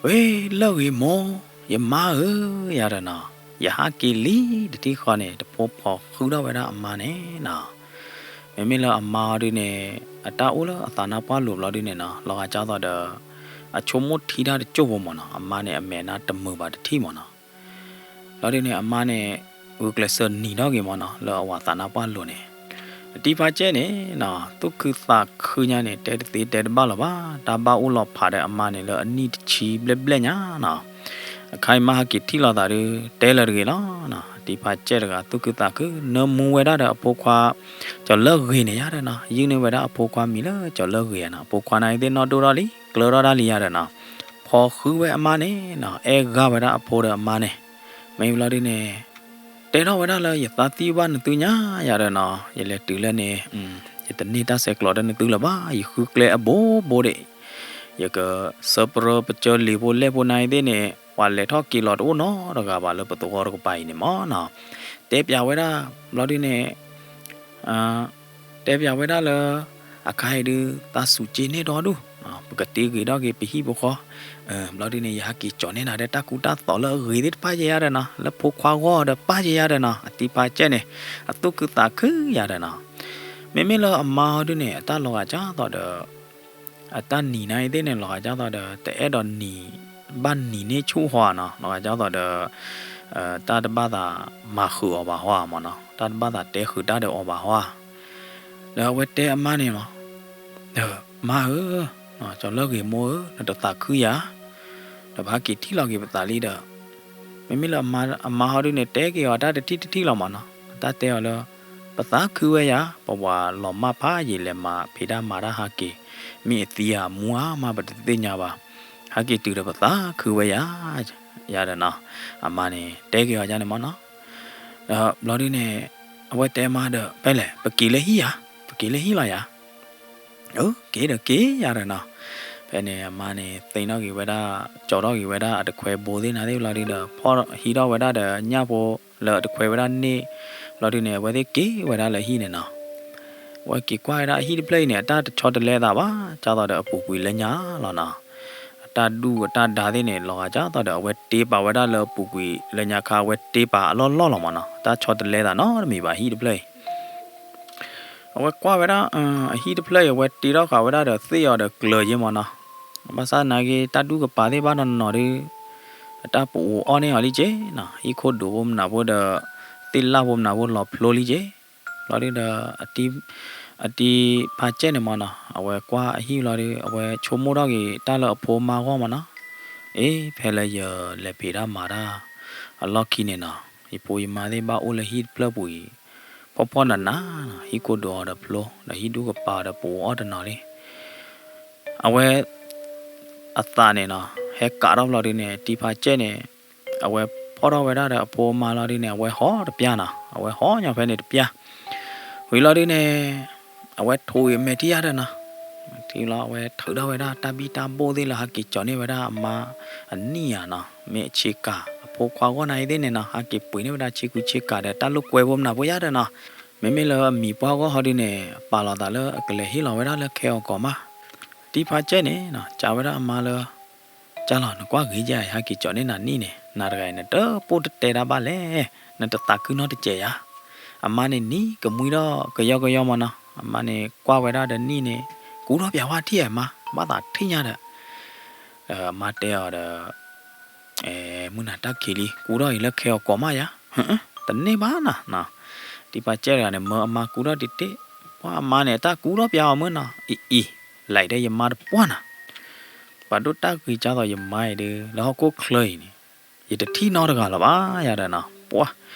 ဝ့ၢ်လၢၢ်ဂ့ၤမိၢ် ယမါဧၢ ယၤဒီးနီၤ ယဟးက့ၤလံ တထံၣ်ဃီန့ၣ် တဖိဖီၣ်ဃုထီၣ်ဝဲဒၣ်အမါန့ၣ်နီၤ မ့မ့ၢ်လၢအမါအီၤဒုန့ၣ် အတၢ်အိၣ်လၢအသးနါပှၢ်လိၤဘျီဒုန့ၣ်နီၤ လီၤဂာ်ကၢ်သိးဒီး အဆိကမိၣ်ထံတၢ်တစိၢ်ဖိမ့ၢ်နီၤ အမါန့ၣ် အမဲာ်နါတမုာ်ဘၣ်တထံၣ်မ့ၢ်နီၤ ဘျီဒုန့ၣ် အမါန့ၣ် ဂုာ်ကျဲးစၢးနံၤထီၣ်က့ၤမ့ၢ်နီၤ လၢအဝဲသးနါပှၢ်လိၤန့ၣ် အတံၤဖါစဲၣ်န့ၣ်နီၤ သူၣ်ခုသးခုညါန့ၣ် တဲတသ့တဲတဘၣ်လၢၤဘၣ် တၢ်ဘၣ်အိၣ်လီၤဖးဒီးအမါန့ၣ် လၢအနံၣ်တဆံဘျဲၣ်ဘျဲၣ်ညါနီၤ အခါအံၤမ့ၢ်ဟဲက့ၤထံၣ်လိာ်သးဒု တဲလၢၤတဂ့ၤလီၤနီၤ အတံၤဖါစဲၣ်တဂၤ သူၣ်ခုသးခု နၢမူဝဲဒၣ်ဒီးအဖိခွါ ကၠီၤလၢၢ်ဂ့ၤန့ၣ်ယၤဒီးနီၤ ယုၢ်န့ၢ်ဝဲဒၣ်အဖိခွါမံၤလၢကၠီၤလၢၢ်ဂ့ၤယၤနီၤ အဖိခွါန့ၣ်အံၤသ့ၣ်နီၣ်ဒိၣ်ထီၣ်လံ ကျၢၤထီၣ်ဒၣ်လံယၤဒီးနီၤ ဖီဃုဝဲအမါန့ၣ်နီၤ အဲၣ်ဂၢ်ဝဲဒၣ်အဖိဒီးအမါန့ၣ် မ့ၢ်ဘျီဒုန့ၣ် တဲထီၣ်ဝဲဒၣ်လၢ ယသးသံဘၣ်နသုညါယၤဒီးနီၤ ယလဲၤတုၤလၢန့ၣ် ယတန့ၢ်တၢ်ဆဲးကျိးဒီးနသုလၢၤဘၣ် ယဃုကျဲအဘိဘိဒံး ယကဆၢပရၢပစၢလံာ်ဖိလဲၢ်ဖိနၤအံၤသ့ၣ်န့ၣ် ပှၤလဲၤထီၣ်က့ၤလီၤတအိၣ်နီတဂၤဘၣ်လၢပသဝီတကပၤအံၤန့ၣ်မ့ၢ်နီၤ တဲပျးဝဲဒၣ် ဘျီဒုန့ၣ် တဲပျးဝဲဒၣ်လၢ အခါအံၤဒု သးစူၤက့ၤန့ၢ်ဒီဒူၣ် ပကတ့ဂ့ၤထီၣ်က့ၤပဟံၣ်ပဃီ ဘျီဒုန့ၣ် ယဟဲက့ၤကၠီၤန့ၢ်နၤဒီးတၢ်ကူတၢ်သိးလၢအဂ့ၤသ့ၣ်တဖၣ်ယဲယၤဒီးနီၤ လၢဖိခွါဂီၢ်ဒီးပၢ်ယဲယၤဒီးနီၤ အတံၤဖါစဲၣ်န့ၣ် အသူၣ်ခုသးခုယၤဒီးနီၤ မ့မ့ၢ်လၢအမါအီၤဒုန့ၣ် အတၢ်လီၤဂာ်ကၢ်သိးဒီး အတၢ်နံၤနၤအံၤသ့ၣ်န့ၣ် လီၤဂာ်ကၢ်သိးဒီး တအဲၣ်ဒိးနံၤ ဘၣ်နံၤန့ၢ်ဆူၣ်ဟီဧါနီၤ လီၤဂာ်ကၢ်သိးဒီး တၢ်တဘၣ်သးမၤဃုာ်အီၤဘၣ်ဟီဧါမ့ၢ်နီၤ တၢ်တဘၣ်သးတဲဃုာ်တၢ်ဒီးအီၤဘၣ်ဟီဧါ ဒီးအဝဲတဲအမါန့ၣ်လီၤ မါဧၢ, ကၠီၤလၢၢ်ဂ့ၤမိၢ်ဧၢ, နတသးခုယၤ, ဒီးပဟဲက့ၤထံၣ်လီၤက့ၤပသးလံဒီး မ့မ့ၢ်လၢအမါဟီဒုန့ၣ် တဲက့ၤအီၤတၢ်တထံၣ်တထံၣ်လီၤမၢ်နီၤ. အတၢ်တဲအီၤလၢ ပသးခုဝဲယၤ, ပဝၤလီၤမၢ်ဖးယံာ်လဲၤမၤဖံးတၢ်မၤတၢ်ဟးက့ၤ, မ့ၢ်အသံဧါမူဧါမးပတသ့ၣ်ညါဘၣ်, ဟဲက့ၤတုၤဒီးပသးခုဝဲယၤ, ယၤဒီးနီၤ, အမါန့ၣ်တဲက့ၤအီၤဒ်န့ၣ်မၢ်နီၤ. ဒီးဘျီဒုန့ၣ် အဝဲတဲမါဒီး ဖဲလဲၣ် ပက့ၤလၢဟံၣ်ဧါ, ပက့ၤလၢဟံၣ်လီၤယၤ, အက့ၤဒီးက့ၤယၤဒီးနီၤ. ဖဲန့ၣ်အမါန့ၣ်သ့ၣ်နီၣ်က့ၤဝဲဒၣ်, ကၠီထီၣ်က့ၤဝဲဒၣ်အတခွဲဘိသ့ၣ်နၤသ့ၣ်ဘျီဒုဒီး ဖီၣ်ဟံးထီၣ်ဝဲဒၣ်ဒီးညၣ်ဖိလၢအတခွဲဝဲဒၣ်န့ၣ်, ဘျီဒုန့ၣ် အဝဲသ့ၣ်က့ၤဝဲဒၣ်လၢဟံၣ်န့ၣ်နီၤ. အဝဲက့ၤကွၢ်ဝဲဒၣ်အဟံၣ်တဖျၢၣ်အံၤန့ၣ် အတၢ်တဆီတလဲသးဘၣ်, ကၢ်သိးဒီးအပူၤကွံာ်လၢညါလီၤနီၤ. အတၢ်ဒူၣ်အတၢ်ဒါသ့ၣ်န့ၣ် လီၤဂာ်ကၢ်သိးဒီး အဝဲတ့ပာ်ဝဲဒၣ်လၢအပူၤကွံာ်လၢညါခါ အဝဲတ့ပာ်အလီၢ်လီၢ်လီၤမၢ်နီၤ. တၢ်ဆီတလဲသးနီတမံၤဘၣ် ဟံၣ်တဖျၢၣ်အံၤ အဝဲကွၢ်ဝဲဒၣ် အဟံၣ်တဖျၢၣ်အံၤ အဝဲတ့ထီၣ်ဃာ်ဝဲဒၣ်ဒီးသ့ၣ်အီၤဒီးကျၢၤယ့မၢ်နီၤ. ဘၣ်ဆၣ်သနာ်က့ တၢ်ဒူၣ်ကပၤသ့ၣ်ဘၣ်နီၢ်နီၢ်ဒီး အတၢ်ပအိးအီၣ်န့ၢ်အီၤလံက့နီၤ. ဟံၣ်ခိၣ်ဒိးဖိမနုၤဖိဒီး သ့ၣ်လၣ်ဖိမနုၤဖိလီၤဖျိလံက့. ဘျီဒုဒီး အတံၤဖါစဲၣ်န့ၣ်မၢ်နီၤ အဝဲကွၢ်အဟံၣ်ဘျီဒု အဝဲဆိကမိၣ်ထီၣ်က့ၤတၢ်လၢအဖိအမါအဂီၢ်မၢ်နီၤ. အ့ ဖဲလၢယလဲၤဖံးတၢ်မၤတၢ်အလီၢ်ခံန့ၣ်နီၤ ယဖိယမါသ့ၣ်ဘၣ်အိၣ်လၢဟံၣ်တဖျၢၣ်ပူၤအံၤ ဖှီၣ်ဖှီၣ်နးနးနီၤ. ဟံၣ်ခိၣ်ဒိးအီၤဒီးဖျိ ဒီးဟံၣ်ဒူၣ်ကပၤဒီးပအိးအီၣ်တနီၤလံ. အဝဲ အသးန့ၣ်နီၤ ဟဲကးထီၣ်ဘျီဒုန့ၣ် တံၤဖါစဲၣ်န့ၣ် အဝဲဖီၣ်ထီၣ်ဝဲဒၣ်ဒီးအဖိအမါလီၤဒုန့ၣ် အဝဲဟီၣ်တပျၢ်နီၤ. အဝဲဟီၣ်ညီဖဲန့ၣ်တပျၢ် ဝံၤလီၤဒုန့ၣ် အဝဲထိးဂ့ၤမဲာ်ထံၣ်ယၤဒီးနီၤ. ထံလီၤ အဝဲထုးထီၣ်ဝဲဒၣ်တၢ်ဘံၣ်တၢ်ဘိၣ်သ့ၣ်လၢဟးက့ၤကၠီၤန့ၢ်ဝဲဒၣ်အမါအနံၣ်ဧါနီၤ, မ့ၢ်အဆ့ကၤ အဖိခွါဂီၢ်နၤအံၤသ့ၣ်န့ၣ်နီၤ ဟးက့ၤပှ့ၤန့ၢ်ဝဲဒၣ်ဆ့ကူဆ့ကၤဒီးတၢ်လိာ်ကွဲဖိမနုၤဖိယၤဒီးနီၤ. မ့မ့ၢ်လၢအမံၤပှၢ်ဂီၢ်ဟီဒုန့ၣ် ပာ်လီၤသးလၢအကလဲၤဟ့ၣ်လီၤဝဲဒၣ်လၢခဲအီၤကီးမး. တံၤဖါစဲၣ်န့ၣ်နီၤ ကးဝဲဒၣ်အမါလၢ ကၢ်လီၤ နကွၢ်ဂ့ၤယၤ ဟဲက့ၤကၠီၤန့ၢ်နၤနံၣ်န့ၣ် နၤတဂၤအံၤ နတပိၢ်တတဲတၢ်ဘၣ်လဲၣ်, နတသးခုနီတစဲးယၤ. အမါန့ၣ်နံၤကမှံထီၣ်ကယီကယီမၢ်နီၤ. အမါန့ၣ်ကွၢ်ဝဲဒၣ်ဒီးနံၣ်န့ၣ် ကူထီၣ်ပၠးဝဲထံၣ်ဧါမါ, ဘၣ်သးထံၣ်ညါဒီး အမါတဲအီၤဒီး မုၢ်နၤတၢ်ခံးလံ ကူထီၣ်အံၤလၢခဲအီၤကီးမးယၤ, တန့ၢ်ဘၣ်နီၤ. တံၤဖါစဲၣ်တဂၤန့ၣ် မၢအမါကူထီၣ်တ့ၢ်တ့ၢ်, ပှၤအမါန့ၣ် တၢ်ကူထီၣ်ပၠးအီၤမုၢ်နီၤ အံၤအံၤ, လဲၤဒီးယမါတပှၢ်နီၤ. ပာ်ဒိၣ်တၢ်ဂ့ၤကၢ်သိးယမါအံၤဒီး လၢဟီၣ်ခိၣ်ချၢအံၤန့ၣ် ယတထံၣ်နီတဂၤလၢၤဘၣ်ယၤဒီးနီၤ. ပှၤ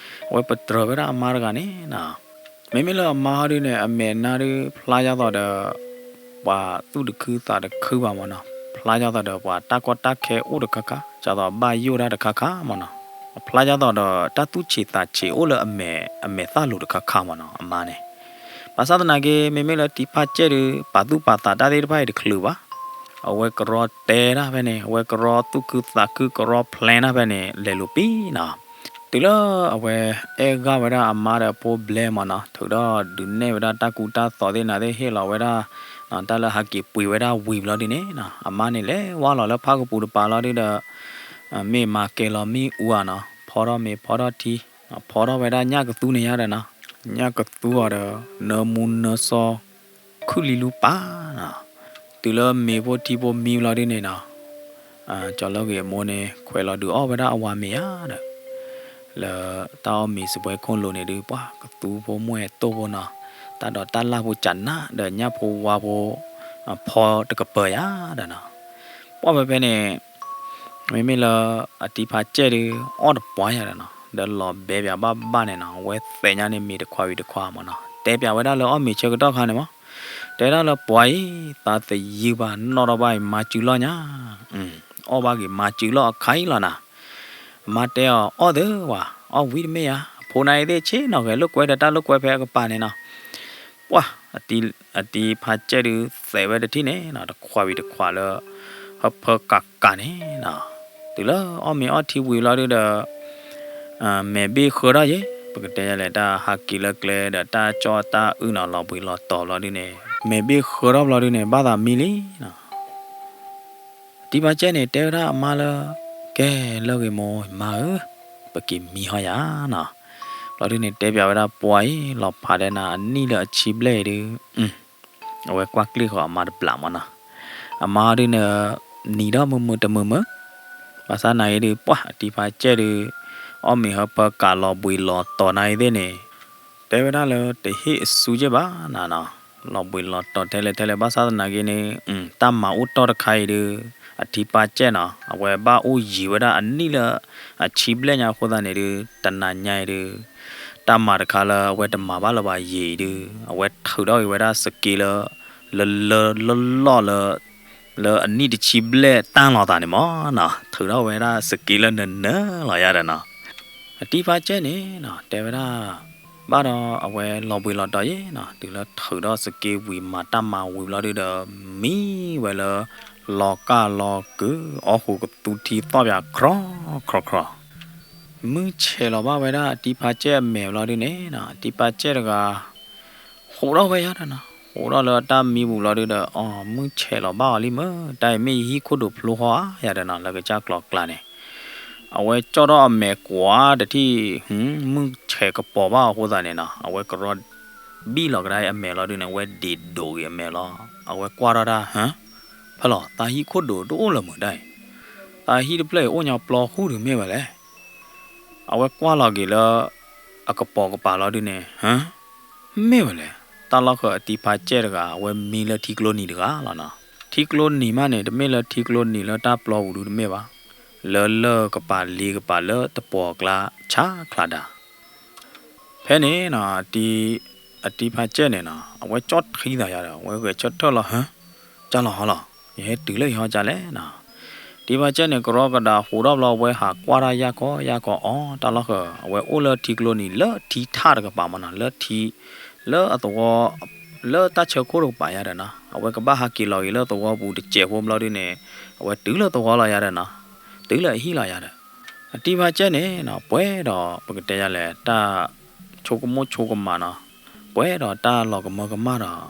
အဝဲပတြၢၤဝဲဒၣ်အမါတဂၤန့ၣ်နီၤ. မ့မ့ၢ်လၢအမါဟီဒုန့ၣ် အမဲာ်နါဒုဖျါယၢ်သိးဒီး ပှၤသူၣ်တခုသးတခုဘၣ်မၢ်နီၤ. ဖျါယၢ်သိးဒီးပှၤတၢ်ကီတၢ်ခဲအိၣ်တခါခါ ကၢ်သိးအဘၣ်ယိၣ်တၢ်တခါခါမၢ်နီၤ. အဖျါယၢ်သိးဒီးတၢ်သူၣ်ဆံးသးဆံးအိၣ်လၢအမဲာ် အမဲာ်သၣ်လိၤတခါခါမၢ်နီၤ အမါန့ၣ်. ဘၣ်ဆၣ်သနာ်က့ မ့မ့ၢ်လၢတံၤဖါစဲၣ်ဒု ပာ်သူၣ်ပာ်သးတၢ်သ့ၣ်တဖၣ်အံၤတချုးဘၣ်. အဝဲကရီတဲတၢ်ဖဲန့ၣ် အဝဲကရီသူၣ်ခုသးခု ကရီ plan တၢ်ဖဲန့ၣ် လဲၤလိာ်ပံနီၤ. တုၤလၢအဝဲအဲၣ်ဂၢ်ဝဲဒၣ်အမါဒီးအဖိဘျဲမၢ်နီၤ ထုးထီၣ်ဒုးနဲၣ်ဝဲဒၣ်တၢ်ကူတၢ်သိးသ့ၣ်နၤသ့ၣ် ဟ့ၣ်လီၤဝဲဒၣ် တၢ်လၢဟးက့ၤပှ့ၤဝဲဒၣ်ဝံၤဘျီဒုန့ၣ်နီၤ အမါန့ၣ်လဲၤဝါလီၤလၢဖၣ်ကပူၤတပၤလီၤဒုဒီး မ့ၢ်မၤကဲလီၤမ့ၣ်အူဧါနီၤ ဖီထီၣ်မ့ၤဖီထီၣ်ထံ ဖီထီၣ်ဝဲဒၣ်ညၣ်ကသူန့ၣ်ယါဒီးနီၤ ညၣ်ကသူအီၤဒီး နၢမူနၢစီ ခုၣ်လံလူပၢ်နီၤ. တုၤလၢမ့ၤဖိထံဖိမံဘျီဒုန့ၣ်နီၤ ကၠီၤလၢဂ့ၤအမိၢ်န့ၣ် ခွဲးလီၤဒုးအီၣ်ဝဲဒၣ်အဝၤမ့ၤယါဒီး လၢတၢ်အီၣ်မ့ၤစပွဲခိၣ်လိၤန့ၣ်ဒု ပှၤကသူဖိမိၢ်အဲၣ်တိၢ်ဖိနီၤ တၢ်ဒိးတၢ်လၢ်ဖိကနၣ်ဒီးညၣ်ဖိဝါဖိ ဖီတကပၢၤယါဒီးနီၤ ပှၤဖဲဖဲန့ၣ် မ့မ့ၢ်လၢအတံၤဖါစဲၣ်ဒု အီၣ်တပှၢ်ယါဒီးနီၤ ဒီးလီၤဘဲပၠးဘၣ်ဘၣ်န့ၣ်နီၤ အဝဲသဲးညါန့ၣ်မ့ၤတခွးဝံၤတခွးမၢ်နီၤ တဲပၠးဝဲဒၣ်လၢအီၣ်မ့ၤဆၢကတီၢ်ခါန့ၣ်မၢ် တဲဒၣ်လၢပှၤအံၤ သးသယုၢ်ဘၣ်နီၣ်ထီၣ်ဘၣ်အံၤ မၤစုလီၢ်ညါ အီၣ်ဘၣ်က့ၤမၤစုလီၢ်အခါအံၤလီၤနၤ အမါတဲအီၤ အီၣ်သၢဝၤ အီၣ်ဝံၤတမ့ၢ်ယါ အဖိနၤအံၤသ့ၣ်ဆ့ၣ်နီၤဂဲၤလိာ်ကွဲဒီးတၢ်လိာ်ကွဲဖဲအကပၤန့ၣ်နီၤ ပှၤ အတံၤဖါစဲၣ်ဒု သဲးဝဲတထံၣ်န့ၣ်နီၤ တခွးဝံၤတခွးလၢ ဟၢဖၢကးကးန့ၣ်နီၤ တုၤလၢအီၣ်မ့ၤအီၣ်ထံဝံၤလီၤဒုဒီး မဲာ်ဘ့ၣ်ဃၢထီၣ်ယဲ ပကတဲယလဲၣ် တၢ်ဟးက့ၤလၢကျဲဒီးတၢ်ကၠီတၢ်အုၣ်နီၤ လီၤဘှံးလီၤတီၤဘျီဒုန့ၣ် မဲာ်ဘ့ၣ်ဃၢထီၣ်ဘျီဒုန့ၣ် ဘၣ်သးမံလံနီၤ တံၤဖါစဲၣ်န့ၣ် တဲဝဲဒၣ်အမါလၢ ကဲလၢဂ့ၤမိၢ် မါဧၢ, ပက့ၤမံဟီယၤနီၤ. ဘျီဒုန့ၣ် တဲပၠးဝဲဒၣ်ပှၤအံၤ လီၤဖးဒဲနၤအနံၣ်လၢအဆံဘျဲၣ်အံၤဒု အဝဲကွၢ်ကျ့ၣ်ဃီၤအမါတဘျးမၢ်နီၤ. အမါဒုန့ၣ် နံၤဒီးမုာ်မုာ်တမုာ်မုာ်, ဘၣ်ဆၣ်နၤအံၤဒု ပှၤအတံၤဖါစဲၣ်ဒု အီၣ်မ့ၤဟၢဖၢကးလီၤဘှံးလီၤတီၤနၤအံၤသ့ၣ်န့ၣ် တဲဝဲဒၣ်လၢတဟ့ၣ်အစုက့ဘၣ်နၤနီၤ, လီၤဘှံးလီၤတီၤထဲလဲၣ်ထဲလဲၣ် ဘၣ်ဆၣ်သနာ်က့န့ၣ် တၢ်မၤအိၣ်တီၢ်တခါအံၤဒု အထံပၢ်ကဲၣ်နီၤ အဝဲဘၣ်အိၣ်ယံၤဝဲဒၣ်အနံၣ်လၢအဆံဘျဲၣ်ညါအဃိသတးန့ၣ်ဒုး တနၤညါအံၤဒုး တၢ်မၤတခါလၢအဝဲတမၤဘၣ်လၢၤဘၣ်ယံၤအံၤဒုး အဝဲထုးထီၣ်က့ၤဝဲဒၣ်စက့လၢ လၢလၢလီၢ်လီၢ်လၢ လၢအနံၣ်တဆံဘျဲၣ်တၢ်လီၤသးန့ၣ်မ့ၢ်နီၤ ထုးထီၣ်ဝဲဒၣ်စက့လၢနၢၤနၢၤလီၤယၤဒီးနီၤ အထံပၢ်ကဲၣ်န့ၣ်နီၤ တဲဝဲဒၣ် ဘၣ်ဒီးအဝဲလီၤဘှံးလီၤတီၤယဲနီၤ တုၤလၢထုးထီၣ်စက့ဝံၤမၤတၢ်မၤဝံၤဘျီဒုးဒီး မံဝဲလၢ လီၤကၢ်လီၤကုာ် အီၣ်ဃုာ်ကသူထံသီၣ်ပၠး ခြီ ခြီ ခြီ မုၢ်ဆဲးလီၤဘၣ်ဝဲဒၣ်အထံပၢ်ကဲၣ်အမဲာ်ဘျီဒုးန့ၣ်နီၤ အထံပၢ်ကဲၣ်တဂၤ ဟူးထီၣ်ဝဲယၤဒီးနီၤ ဟူးထီၣ်လၢတၢ်မံပူၤဘျီဒုးဒီး အီ မုၢ်ဆဲးလီၤဘၣ်အီၤလံမ့ၢ် တၢ်အံၤမ့ၢ်ယဟံၣ်ခိၣ်ဒိးဖျိဃီဧါယၤဒီးနီၤ လၢကစၢ်ကျီၤကျါန့ၣ် အဝဲကၠီၣ်ထီၣ်အမဲာ်ကွၢ်တထံၣ် မုၢ်ဆဲးကပီၤဘၣ်အီၤအဃိသတးန့ၣ်နီၤ အဝဲကရီဘံၣ်လီၤကဒါအံၤအမဲာ်လီၤဒုးန့ၣ် အဝဲဒ့းဒိးက့ၤအမဲာ်လီၤ အဝဲကွၢ်ထီၣ်တၢ် ဟၢ ဖဲလီၤ သးဟံၣ်ခိၣ်ဒိးတအိၣ်လၢၤမုာ်ဒၣ်အံၤ သးဟံၣ်တဖျၢၣ်အံၤအိၣ်ညီပျီဃုာ်ဒုးမ့ၢ်ဝဲလဲၣ် အဝဲကွၢ်လီၤက့ၤလၢ အကပီၤကပၤလီၤဒုးန့ၣ် ဟၢ မ့ၢ်ဝဲလဲၣ် တၢ်လီၢ်ဃၢၤအထံပၢ်ကဲၣ်တဂၤ အဝဲမံလၢထံကျိနံၤတဂၤလီၤနီၤ ထံကျိနံၤမးန့ၣ် တမ့ၢ်လၢထံကျိနံၤလၢတၢ်ပျီပူၤဒုးတမ့ၢ်ဘၣ် လၢလၢၢ်ကပၤလ့ကပၤလၢတပီၤအကျါ ဆါချးဒၣ် ဖဲန့ၣ်နီၤ အထံပၢ်ကဲၣ်န့ၣ်နီၤ အဝဲကၠီၣ်ထံသးယၤဒီး အဝဲဂဲၤဆၢထၢၣ်လီၤ ဟၢ ကၢ်လီၤဟီလီၤ ယဟဲတုၤလၢယဟီကၢ်လဲၣ်နီၤ ထံပၢ်ကဲၣ်န့ၣ် ကရီကဒါဟူးထီၣ်ဘျီ အဝဲဟးကွၢ်တၢ်ယၢ်ကီယၢ်ကီအီၤ တၢ်လီၢ်ဃၢၤ အဝဲအိၣ်လၢထံကျိနံၤလၢထံထၣ်တကပၤမ့ၢ်နီၤ လၢထံ လၢအသဝီ လၢတၢ်ဆၢခိၣ်တကပၤယၤဒီးနီၤ အဝဲကဘၣ်ဟးက့ၤလီၤက့ၤလၢသဝီပူၤတစဲးဖိဘျီဒုးန့ၣ် အဝဲတုၤလၢသဝီလီၤယၤဒီးနီၤ တုၤလၢအဟံၣ်လီၤယၤဒီး အထံပၢ်ကဲၣ်န့ၣ်နီၤ ပှဲၤဒီးပကတဲယၤလဲၣ် တၢ်ဆိကမိၣ်ဆိကမးနီၤ ပှဲၤဒီးတၢ်လီၤကမၢကမၣ်ဒီး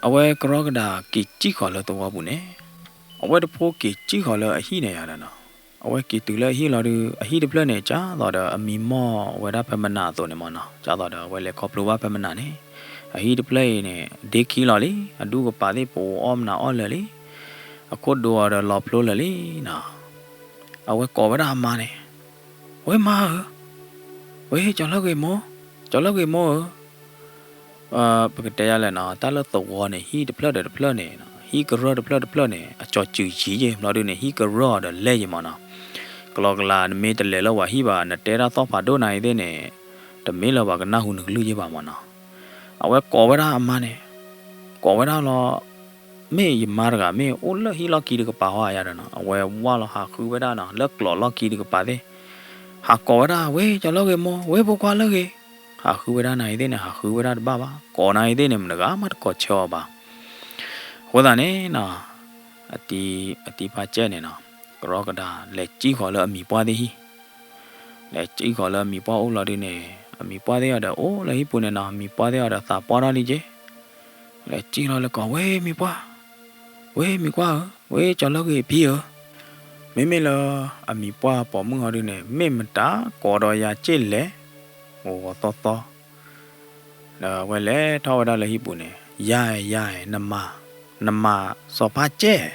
အဝဲကရီကဒါက့ၤစံၣ်ဃီၤလၢသဝီပူၤန့ၣ် အဝဲတဖိက့ၤစံၣ်ဃီၤလၢအဟံၣ်န့ၣ်ယၤဒီးနီၤ အဝဲက့ၤတုၤလၢအဟံၣ်လီၤဒုး အဟံၣ်တဖျၢၣ်န့ၣ် ကၢ်သိးဒီးအမံမီၢ်ဝဲဒၣ်ဖဲမနၤအသိးန့ၣ်မ့ၢ်နီၤ ကၢ်သိးဒီးအဝဲလဲၤခီဖျိဘၣ်ဖဲမနၤန့ၣ် အဟံၣ်တဖျၢၣ်အံၤန့ၣ် ဒ့ခံလီၤလံ အဒူၣ်ကပၤသ့ၣ်ပအီၣ်မနၤအီၣ်လၢာ်လံ အခိၣ်ဒိအီၤဒီးလီၤဖျိလၢာ်လံနီၤ အဝဲကိးဝဲဒၣ်အမါန့ၣ် ဝဲမါဧၢ, ဝဲကၠီၤလၢဂ့ၤမိၢ်, ကၠီၤလၢဂ့ၤမိၢ်ဧၢ, ပကတဲယၤလဲၣ်နီၤ တၢ်လၢသဝီန့ၣ် ဟံၣ်တဖျၢၣ်ဒီးတဖျၢၣ်န့ၣ် ဟံၣ်ကရၢၢ်တဖျၢၣ်တဖျၢၣ်န့ၣ် အကၠီၤစုၤယံၤယဲၢ် ဘျီဒုန့ၣ် ဟံၣ်ကရၢၢ်အီၤဒီးလဲၢ်ယဲၢ်မ့ၢ်နီၤ, ကလီကလီ နမ့ၢ်တလဲၤလၢပှၤဟံၣ်ဘၣ် နတဲတၢ်သီၣ်ဖးဒိၣ်နၤအံၤသ့ၣ်န့ၣ် တမ့ၢ်လၢပှၤကနၢ်ဟူနကလုၢ်ယဲၢ်ဘၣ်မ့ၢ်နီၤ, အဝဲကိးဝဲဒၣ်အမါန့ၣ်, ကိးဝဲဒၣ်လီၤ မ့ၢ်ယမါတဂၤ မ့ၢ်အိၣ်လၢဟံၣ်လီၢ်ခံတကပၤဟီဧါဒီးနီၤ အဝဲဝၢ်လီၤဟးဃုဝဲဒၣ်နီၤ လၢကျိးလီၢ်ခံတကပၤသ့ၣ်, ဟးကိးဝဲဒၣ် ဝဲကၠီၤလၢဂ့ၤမိၢ် ဝဲဖိခွါလၢဂ့ၤ, ဟးဃုဝဲဒၣ်နၤအံၤသ့ၣ်န့ၣ် ဟးဃုဝဲဒၣ်တဘၣ်ဘၣ် ကိးနၤအံၤသ့ၣ်န့ၣ် မတဂၤမးတကိးဆၢအီၤဘၣ်, အဃိသတးန့ၣ်နီၤ အတံၤဖါကဲၣ်န့ၣ်နီၤ ကရီကဒါ လဲၤစံၣ်ဃီၤလၢအမံၤပှၢ်သ့ၣ်ဟံၣ်, လဲၤစံၣ်ဃီၤလၢအမံၤပှၢ်အိၣ်လီၤဒုန့ၣ် အမံၤပှၢ်သ့ၣ်အီၤဒီးအိၣ်လၢဟံၣ်ပူၤန့ၣ်နီၤ အမံၤပှၢ်သ့ၣ်အီၤဒီးသးပှၢ်ထီၣ်လံက့ၤ လဲၤစံၣ်လီၤလၢကိး ဝဲမံၤပှၢ်, ဝဲမံၤပှၢ်ဧၢ, ဝဲကၠီၤလၢဂ့ၤဖံဧၢ, မ့မ့ၢ်လၢအမံၤပှၢ်ပိာ်မုၣ်ဟီဒုန့ၣ် မ့ၢ်မတၤကိးဒီးယၤက့ၣ်လဲၣ်, ဂီၤဂီၤသီသီ, ဒီးအဝဲလဲၤထီၣ်ဝဲဒၣ်လၢဟံၣ်ပူၤန့ၣ် ယၤဧၢ ယၤဧၢ နမၤ, နမၤစီၤဖါကဲၣ်,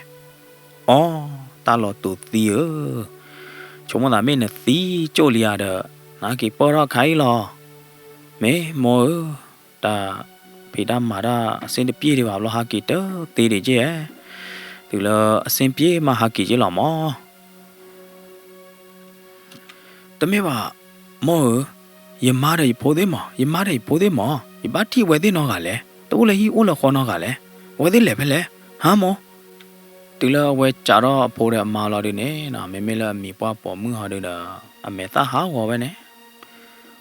အီ, တၢ်လီၤတူာ်သံဧၢ, ဆိကမိၣ်သးမ့ၢ်နသံကၠိၣ်လံဧါဒီး နက့ၤပၢၢ်ထီၣ်ခါအံၤလီၤ, မ့ၢ်မိၢ်ဧၢ, တၢ်ဖံးတၢ်မၤတၢ်အဆ့ၣ်တပျ့ၢ်ဒံးဘၣ်ဘျီ ဟးက့ၤတသ့ဒံးက့ၢ်ဧဲ, တုၤလၢအဆ့ၣ်ပျ့ၢ်မးဟးက့ၤက့ၢ်လီၤမး တမ့ၢ်ဘၣ်, မိၢ်ဧၢ, ယမါဒီးယဖိသ့ၣ်မး, ယမါဒီးယဖိသ့ၣ်မး, ယဘၣ်ထံၣ်ဝဲသ့ၣ်နီတဂၤလဲၣ်, တအိၣ်လၢဟံၣ်အိၣ်လၢဃီနီတဂၤလဲၣ်, အဝဲသ့ၣ်လဲၤဖဲလဲၣ်, ဟါမိၢ်, တုၤလၢအဝဲစးထီၣ်အဖိဒီးအမါလီၤဒုန့ၣ်နီၤ မ့မ့ၢ်လၢအမံၤပှၢ်ပိာ်မုၣ်ဟီဒုဒီး အမဲာ်သၣ်ဟးဂီၤဝဲန့ၣ်,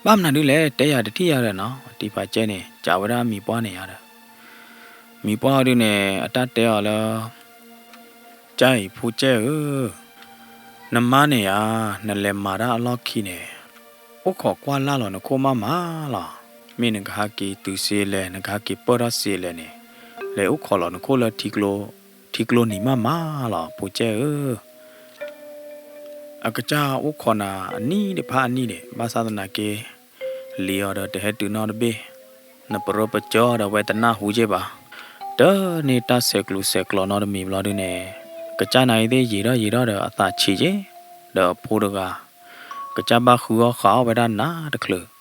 ဘၣ်မနုၤဒုလဲၣ် တဲယၤတထံၣ်ယၤဒီးနီၤ တံၤဖးကဲန့ၣ် စးဝဲဒၣ်အမံၤပှၢ်န့ၣ်ယၤဒီး မံၤပှၢ်ဟီဒုန့ၣ် အတၢ်တဲအီၤလၢ ကၢ်အံၤဖိကဲဧၢ, နမါန့ၣ်ဧါ, နလဲၤမၤတၢ်အလီၢ်ခံန့ၣ် အိၣ်ခိးကွၢ်လၢ်လီၤနခိၣ်မးမးလီၤ. မ့ၢ်နကဟးက့ၤတုၤစ့လဲၣ် နကဟးက့ၤပၢၢ်ထီၣ်စ့လဲၣ်န့ၣ် လဲၤအိၣ်ခိးလီၤနခိၣ်လၢ ထံကျိနံၤမးမးလီၤ ဖိကဲဧၢ. အကစၢ်အိၣ်ခိးနၤအနံၣ်ဒံးဖးအနံၣ်ဒံး ဘၣ်ဆၣ်သနာ်က့ လံၤအီၤဒီးတဟဲတုၤနီတဘ့ၣ်, နပရၢပကၠီဒီးအဝဲတနၢ်ဟူက့ၢ်ဘၣ်. တၢ်န့ၢ်တၢ်ဆဲးကျိးဆဲးကျိးနီတမံၤဘျီဒုန့ၣ် ကစၢ်နၤအံၤသ့ၣ်ယံာ်ထီၣ်ယံာ်ထီၣ်ဒီးအသးဆံးက့ၢ်, ဒီးအဖိတဂၤ ကစၢ်ဘၣ်ဃုအီၣ်ဃးအီၣ်ဝဲဒၣ်နၤတချုး လၢ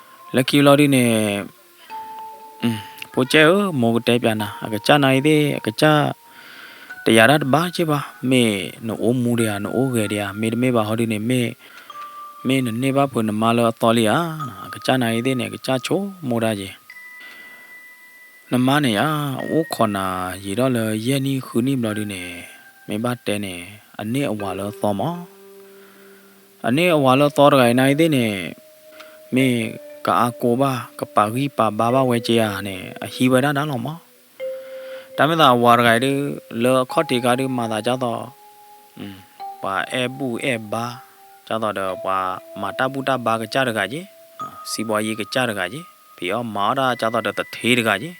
ခံဘျီဒုန့ၣ် ဖိကဲဧၢ မိၢ်ကတဲပျးနၤ အကစၢ်နၤအံၤသ့ၣ် အကစၢ် တယာ်တၢ်တဘၣ်က့ဘၣ်, မ့ၢ်နအိၣ်မူဒံးဧါ, နအိၣ်ဂဲၤဒံးဧါ, မ့တမ့ၢ်ဘၣ်ဟီဒုန့ၣ် မ့ၢ်, မ့ၢ်နန့ၢ်ဘၣ်ဖုးနမါလၢအသီလံဧါ. အကစၢ်နာ်အံၤသ့ၣ်န့ၣ် အကစၢ်ဆိကမိၣ်တၢ်က့ နမါန့ၣ်ဧါ, အအိၣ်ခိးနၤယံာ်ထီၣ်လၢယဲၢ်နံၣ်ဃုနံၣ်ဘျီဒုန့ၣ်, မ့ၢ်ဘၣ်တဲန့ၣ် အန့ၢ်အဝၤလၢအသီမး. အန့ၢ်အဝၤလၢအသီတဂၤအံၤနာ်အံၤသ့ၣ်န့ၣ်, မ့ၢ်ကအါကိဘၣ် ကပာ်ဂံၢ်ပာ်ဘါဘၣ်ဝဲက့ဧါန့ၣ် အဟံးဝဲဒၣ်ဒၣ်လီၤမး. တၢ်မ့ၢ်သးအဝၤတဂၤအံၤဒုး လၢအခီၣ်ထံးခါဒုး မၤသးဒ်သိး ပှၤအဲၣ်ဘူၣ်အဲၣ်ဘါ, ဒ်သိးဒီးပှၤမၤတၢ်ဘူၣ်တၢ်ဘါကစၢ်တဂၤက့, စံးဘီယ့ကစၢ်တဂၤက့, ဖံးအီၣ်မၤအီၣ်တၢ်ဒ်သိးဒီးသထ့တဂၤက့,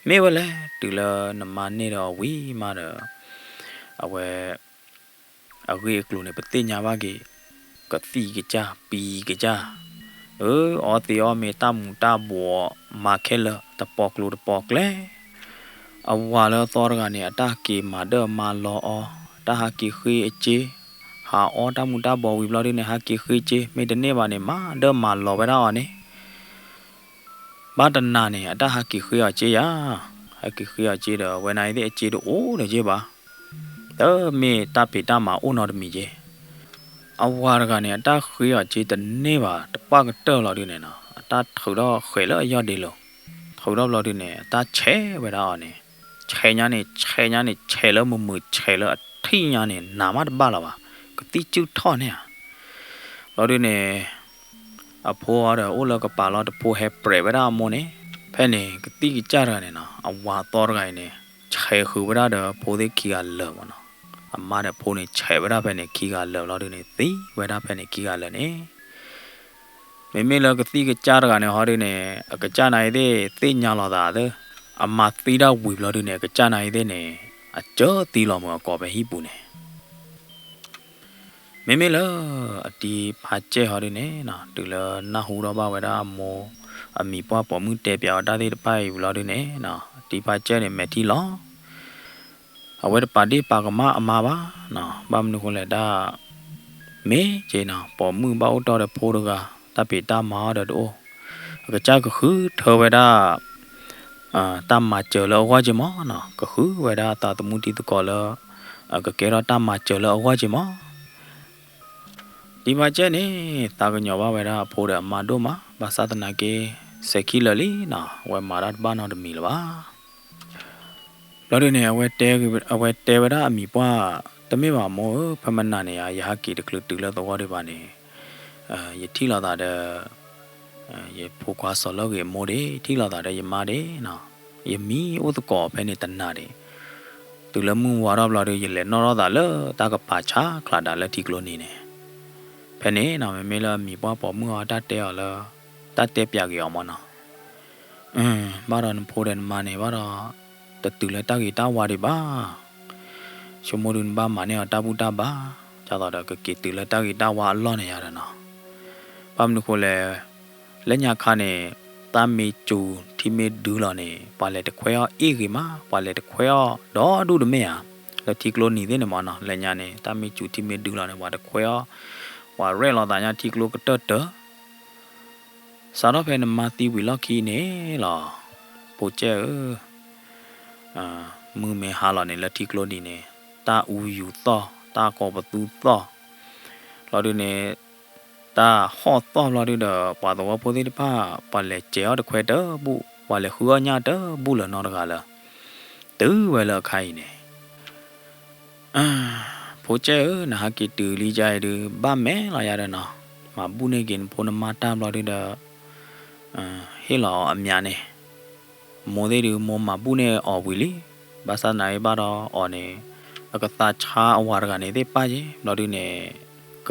မ့ၢ်ဝဲလဲၣ်. တုၤလၢနမါန့ၢ်ဒီးအဝံၤမးဒီး အဝဲ အဂ့ၢ်အကျိၤန့ၣ် ပသ့ၣ်ညါဘၣ်က့ၤ, ကသံၣ်ကစၢ် ပံကစၢ်, အၢ အီသံးအီမ့ၤ တၢ်မူၤတၢ်ဘှီး မၤခဲလၢာ် တပီၤကျိၤတပီၤကျဲ အဝၤလၢအသီတဂၤန့ၣ် အတၢ်ဟးက့ၤမၤဒၢၣ်မၤလီၤအီၤ, တၢ်ဟးက့ၤဃ့အစ့, ဟးအီတၢ်မူၤတၢ်ဘှီးဝံၤဘျီဒုန့ၣ် ဟးက့ၤဃ့စ့, မ့တန့ၢ်ဘၣ်န့ၣ် မၤဒၢၣ်မၤလီၤဝဲဒၣ်အီၤန့ၣ် ဘၣ်တနၤန့ၣ် အတၢ်ဟးက့ၤဃ့အီၤစ့ယါ, ဟဲက့ၤဃ့အီၤစ့ဒီး ဝဲနၤအံၤသ့ၣ်အစ့တအိၣ်ဒီးက့ဘၣ်, တမ့ၢ်တၢ်ဖံးတၢ်မၤအိၣ်နီတမံၤက့. အဝၤတဂၤန့ၣ် အတၢ်ဃ့အီၤစ့တန့ၢ်ဘၣ် တပှၢ်ကတၢၢ်လီၤဒုန့ၣ်နီၤ, အတၢ်ထုးထီၣ်ဃဲးလၢအယီၢ်ဒ့လိၤ, ထုးထီၣ်ဘျီဒုန့ၣ် အတၢ်ဆဲးဝဲဒၣ်အီၤန့ၣ်, ဆဲးညါန့ၣ် ဆဲးညါန့ၣ် ဆဲးလၢမုာ်မုာ် ဆဲးလၢအထံၣ်ညါန့ၣ် နးမးတဘၣ်လၢၤဘၣ်, ကသံၣ်စုၣ်ထီၣ်န့ၢ်ဧါ. ဘျီဒုန့ၣ် အဖိအီၤဒီးအိၣ်လၢကပၤလီၤ, တဖိဟဲပြဲးဝဲဒၣ်အမိၢ်န့ၣ်, ဖဲန့ၣ် ကသံၣ်ကစၢ်တဂၤန့ၣ်နီၤ, အဝၤသီတဂၤအံၤန့ၣ် ဆဲးဃုာ်ဝဲဒၣ်ဒီးဖိသ့ၣ်ခံဂၤလၢာ်မးနီၤ, အမါဒီးဖိန့ၣ် ဆဲးဝဲဒၣ်ဖဲန့ၣ်ခံဂၤလၢာ်ဘျီဒုန့ၣ် သံဝဲဒၣ်ဖဲန့ၣ်ခံဂၤလၢာ်န့ၣ် မ့မ့ၢ်လၢကသံၣ်ကစၢ်တဂၤန့ၣ်ဟီဒုန့ၣ် အကစၢ်နာ်အံၤသ့ၣ်သ့ၣ်ညါလီၤသးသၢ, အမၤသံဒၣ်ဝံၤဘျီဒုန့ၣ် အကစၢ်နာ်အံၤသ့ၣ်န့ၣ် အစၢသံလီၤမုာ်အကိာ်ဖဲဟံၣ်ပူၤန့ၣ် မ့မ့ၢ်လၢ အတံၤဖါစဲၣ်ဟီဒုန့ၣ်နီၤ, တုၤလၢနၢ်ဟူထီၣ်ဘၣ်ဝဲဒၣ်အမိၢ် အမံၤပှၢ်ပိာ်မုၣ်တဲပၠးအီၤတၢ်သ့ၣ်တဖၣ်အံၤဝံၤလီၤဒုန့ၣ်နီၤ, အတံၤဖါစဲၣ်န့ၣ် မဲာ်ထံလီၤ အဝဲတပာ်ဒ့ၣ်ပာ်ကမၣ်အမါဘၣ်နီၤ, ဘၣ်မနုၤဃိလဲၣ်ဒၣ် မ့ၢ်က့နီၤ, ပိာ်မုၣ်ဘၣ်အိၣ်တီၢ်ဒီးဖိတဂၤ, တၢ်ဖံးတၢ်မၤအီၤဒီးတအိၣ်, အကစၢ်ကဃုထၢဝဲဒၣ် တၢ်မၤစၢၤလၢအဂီၢ်က့မးနီၤ, ကဃုဝဲဒၣ်အသးသမူတံၤသကိးလၢ ကကဲထီၣ်တၢ်မၤစၢၤလၢအဂီၢ်က့မး တံၤဖါစဲၣ်န့ၣ် သးကညီၤဘၣ်ဝဲဒၣ်အဖိဒီးအမါဒိၣ်မး, ဘၣ်ဆၣ်သနာ်က့ စဲၤခံလၢာ်လံနီၤ, အဝဲမၤတၢ်တဘၣ်နီတမံၤလၢၤဘၣ်. ဘျီဒုန့ၣ် အဝဲတဲဝဲဒၣ်အမံၤပှၢ်, တမ့ၢ်ဘၣ်မိၢ်ဧၢ, ဖဲမနၤန့ၣ်ဧါ, ယဟးက့ၤတချုးတုၤလၢသဝီဒံးဘၣ်န့ၣ်, ယထံၣ်လိာ်သးဒီး ယဖိခွါစီၤလၢဂ့ၤအမိၢ်ဒၣ်, ထံၣ်လိာ်သးဒီးယမါဒၣ်နီၤ, ယမံအိၣ်သကိးဖဲန့ၣ်တနၤဒၣ်, တုၤလၢမုၢ်ဝါထီၣ်ဘျီဒု ယလဲၤနီၣ်ထီၣ်သးလၢတၢ်ကပၤဆါချးဒၣ်လၢထံကျိနံၤန့ၣ်, ဖဲန့ၣ်နီၤ မ့မ့ၢ်လၢအမံၤပှၢ်ပိာ်မုၣ်အီၤ တၢ်တဲအီၤလၢ တၢ်တဲပၠးက့ၤအီၤမးနီၤ ဘၣ်ဒီးနဖိဒီးနမါန့ၣ် ဘၣ်ဒီး တတုၤလၢတၢ်ဂ့ၤတၢ်ဝါဒံးဘၣ်. ဆိကမိၣ်ဒုးနဘၣ်မၤန့ၢ်အီၤတၢ်ဘူၣ်တၢ်ဘါ, ဒ်သိးဒီးကက့ၤတုၤလၢတၢ်ဂ့ၤတၢ်ဝါအလီၢ်န့ၣ်ယါဒီးနီၤ. ဘၣ်မနုၤဃိလဲၣ်, လၢညါခါန့ၣ် တၢ်မ့ၢ်စူၤထံမ့ၢ်ဒုလီၤန့ၣ် ပှၤလဲၤတခွဲအီၣ်အ့ၣ်ဂ့ၤမး, ပှၤလဲၤတခွဲအီၣ်ဒီဒူၣ်တမ့ၢ်ဧါ. လၢထံကျိနံၤသ့ၣ်န့ၣ်မးနီၤ, လၢညါန့ၣ် တၢ်မ့ၢ်စူၤထံမ့ၢ်ဒုလီၤန့ၣ် ပှၤတခွဲအီၣ်, ပှၤရဲၣ်လိာ်သးညါထံကျိကတၢၢ်တၢၢ် စးထီၣ်ဖဲနမါသံဝံၤလီၢ်ခံန့ၣ်လီၤ. ဖိကဲဧၢ, မုၢ်မ့ၢ်ဟါလီၤန့ၣ် လၢထံကျိနံၤန့ၣ် တၢ်အူယူၤသီၣ်, တၢ်ကိးပသူသီၣ်, လီၤဒုန့ၣ် တၢ်ဟီၣ်သီၣ်လီၤဒုဒီး ပှၤသဝီဖိသ့ၣ်တဖၣ် ပှၤလဲၤစဲၤအီၣ်တခွဲတဘူၣ်, ပှၤလဲၤဃုအီၣ်ညၣ်တဘူၣ်လၢၤနီတဂၤလၢၤ. တုၤဝဲလၢအခါအံၤန့ၣ် ဖိကဲဧၢ, နဟးက့ၤတုၤလံကါအံၤဒုး ဘၣ်မဲာ်လီၤယါဒီးနီၤ, မၤဘူၣ်န့ၢ်က့ၤနဖိနမါတၢ်ဘျီဒုဒီး ဟ့ၣ်လီၤအီၤအမၠးန့ၣ်, မိၢ်သ့ၣ်ဒုး မိၢ်မၤဘူၣ်န့ၢ်အီၤဝံၤလံ. ဘၣ်ဆၣ်သနာ်က့ဘၣ်ဒီးအီၤန့ၣ် အကသးဆါအဝၤတဂၤန့ၣ်သ့ၣ်ပၣ်က့ၤ ဘျီဒုန့ၣ် က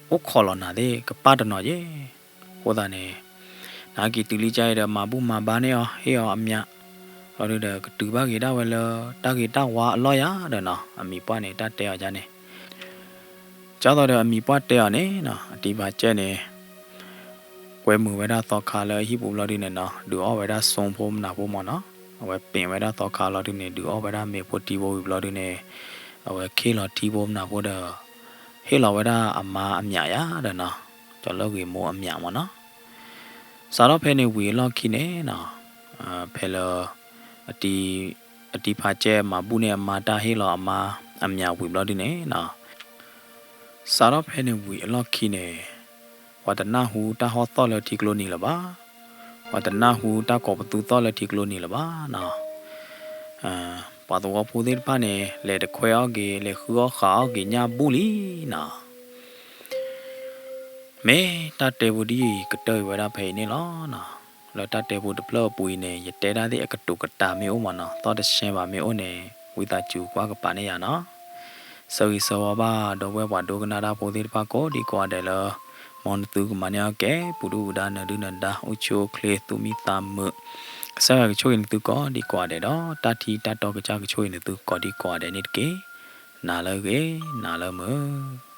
အိၣ်ခိးလီၤနၤသ့ၣ်ကပၣ်တနီၤက့ၤ. အဃိသတးန့ၣ် နဟးက့ၤတုၤလံကါအံၤဒီး မၤဘူၣ်မၤဘါန့ၢ်အီၤ ဟ့ၣ်အီၤအမၠး, ဘျီဒုဒီး ကတုၤဘၣ်က့ၤဒၣ်ဝဲလၢ တၢ်ဂ့ၤတၢ်ဝါအလီၢ်ယါဒီးနီၤ, အမံၤပှၢ်န့ၣ် တၢ်တဲအီၤယါန့ၣ် ကၢ်သိးဒီးအမံၤပှၢ်တဲအီၤန့ၣ်နီၤ, အတံၤဖးကဲန့ၣ် ကွဲမုာ်ဝဲဒၣ်သီခါလၢအဟံၣ်ပူၤဘျီဒုန့ၣ်နီၤ, ဒုးအီၣ်ဝဲဒၣ်စိဖိမနၤဖိမၢ်နီၤ, အဝဲပ့ၤဝဲဒၣ်သီခါလီၤဒုန့ၣ် ဒုးအီၣ်ဝဲဒၣ်မ့ၤဖိထံဖိဝံၤဘျီဒုန့ၣ်, အဝဲခ့ၣ်လီၤထံဖိမနၤဖိဒီး ဟ့ၣ်လီၤဝဲဒၣ်အမါအမၠးယါဒီးနီၤ, ကၠီၤလၢဂ့ၤမိၢ်အမၠးမၢ်နီၤ. စးထီၣ်ဖဲန့ၣ်ဝံၤအလီၢ်ခံန့ၣ်နီၤ, ဖဲလၢ အတံၤ အတံၤဖးကဲမၤဘူၣ်န့ၢ်အမါတၢ်ဟ့ၣ်လီၤအမါအမၠးဝံၤဘျီဒုန့ၣ်နီၤ, စးထီၣ်ဖဲန့ၣ်ဝံၤအလီၢ်ခံန့ၣ် ပှၤတနၢ်ဟူတၢ်ဟီၣ်သီၣ်လၢထံကျိနံၤလၢၤဘၣ်, ပှၤတနၢ်ဟူတၢ်ကိးပသူသီၣ်လၢထံကျိနံၤလၢၤဘၣ်နီၤ. ပှၤသဝီဖိသ့ၣ်တဖၣ်န့ၣ် လဲၤတခွဲအီၣ်က့ၤ လဲၤဃုအီၣ်ဃးအီၣ်က့ၤညၣ်ဘူၣ်လံနီၤ. မ့ၢ်တၢ်တဲဖိဒ်အံၤကတၢၢ်အံၤဝဲဒၣ်ဖဲအံၤန့ၣ်လီၤနီၤ. လၢတၢ်တဲဖိတဖျၢၣ်အပူၤအံၤန့ၣ် ယတဲဒၣ်သ့ၣ်အကတိၤကတာ်မ့ၢ်အိၣ်မးနီၤ, သီၣ်တဆဲးဘၣ်မ့ၢ်အိၣ်န့ၣ် ဝံသးစူၤကွၢ်ကပၤန့ၢ်ယၤနီၤ. ဆၢဂ့ၤဆၢဝါဘၣ် ဒီပုၢ်ဝဲၢ်ပှၤဒိကနၣ်တၢ်ဖိသ့ၣ်တဖၣ်ကိးဒံကိးဂၤဒဲးလၢ မ်နသုကမၤန့ၢ်အီၣ်ကဲ ပူၤဒုၣ်ပူၤဒါနၢၤဒုၣ်နၢၤဒါ အိၣ်ဆူၣ်အိၣ်ချ့သူၣ်မံသးမုာ်, ကစၢ်ယွၤကဆိၣ်ဂ့ၤနသုကိးဒံကိးဂၤဒဲးဒီး တၢ်ထံတၢ်တီကစၢ်ကဆိၣ်ဂ့ၤနသုကိးဒံကိးဂၤဒဲးန့ၣ်တက့ၢ်. နၤလၢအဂ့ၤ နၤလၢမုာ်.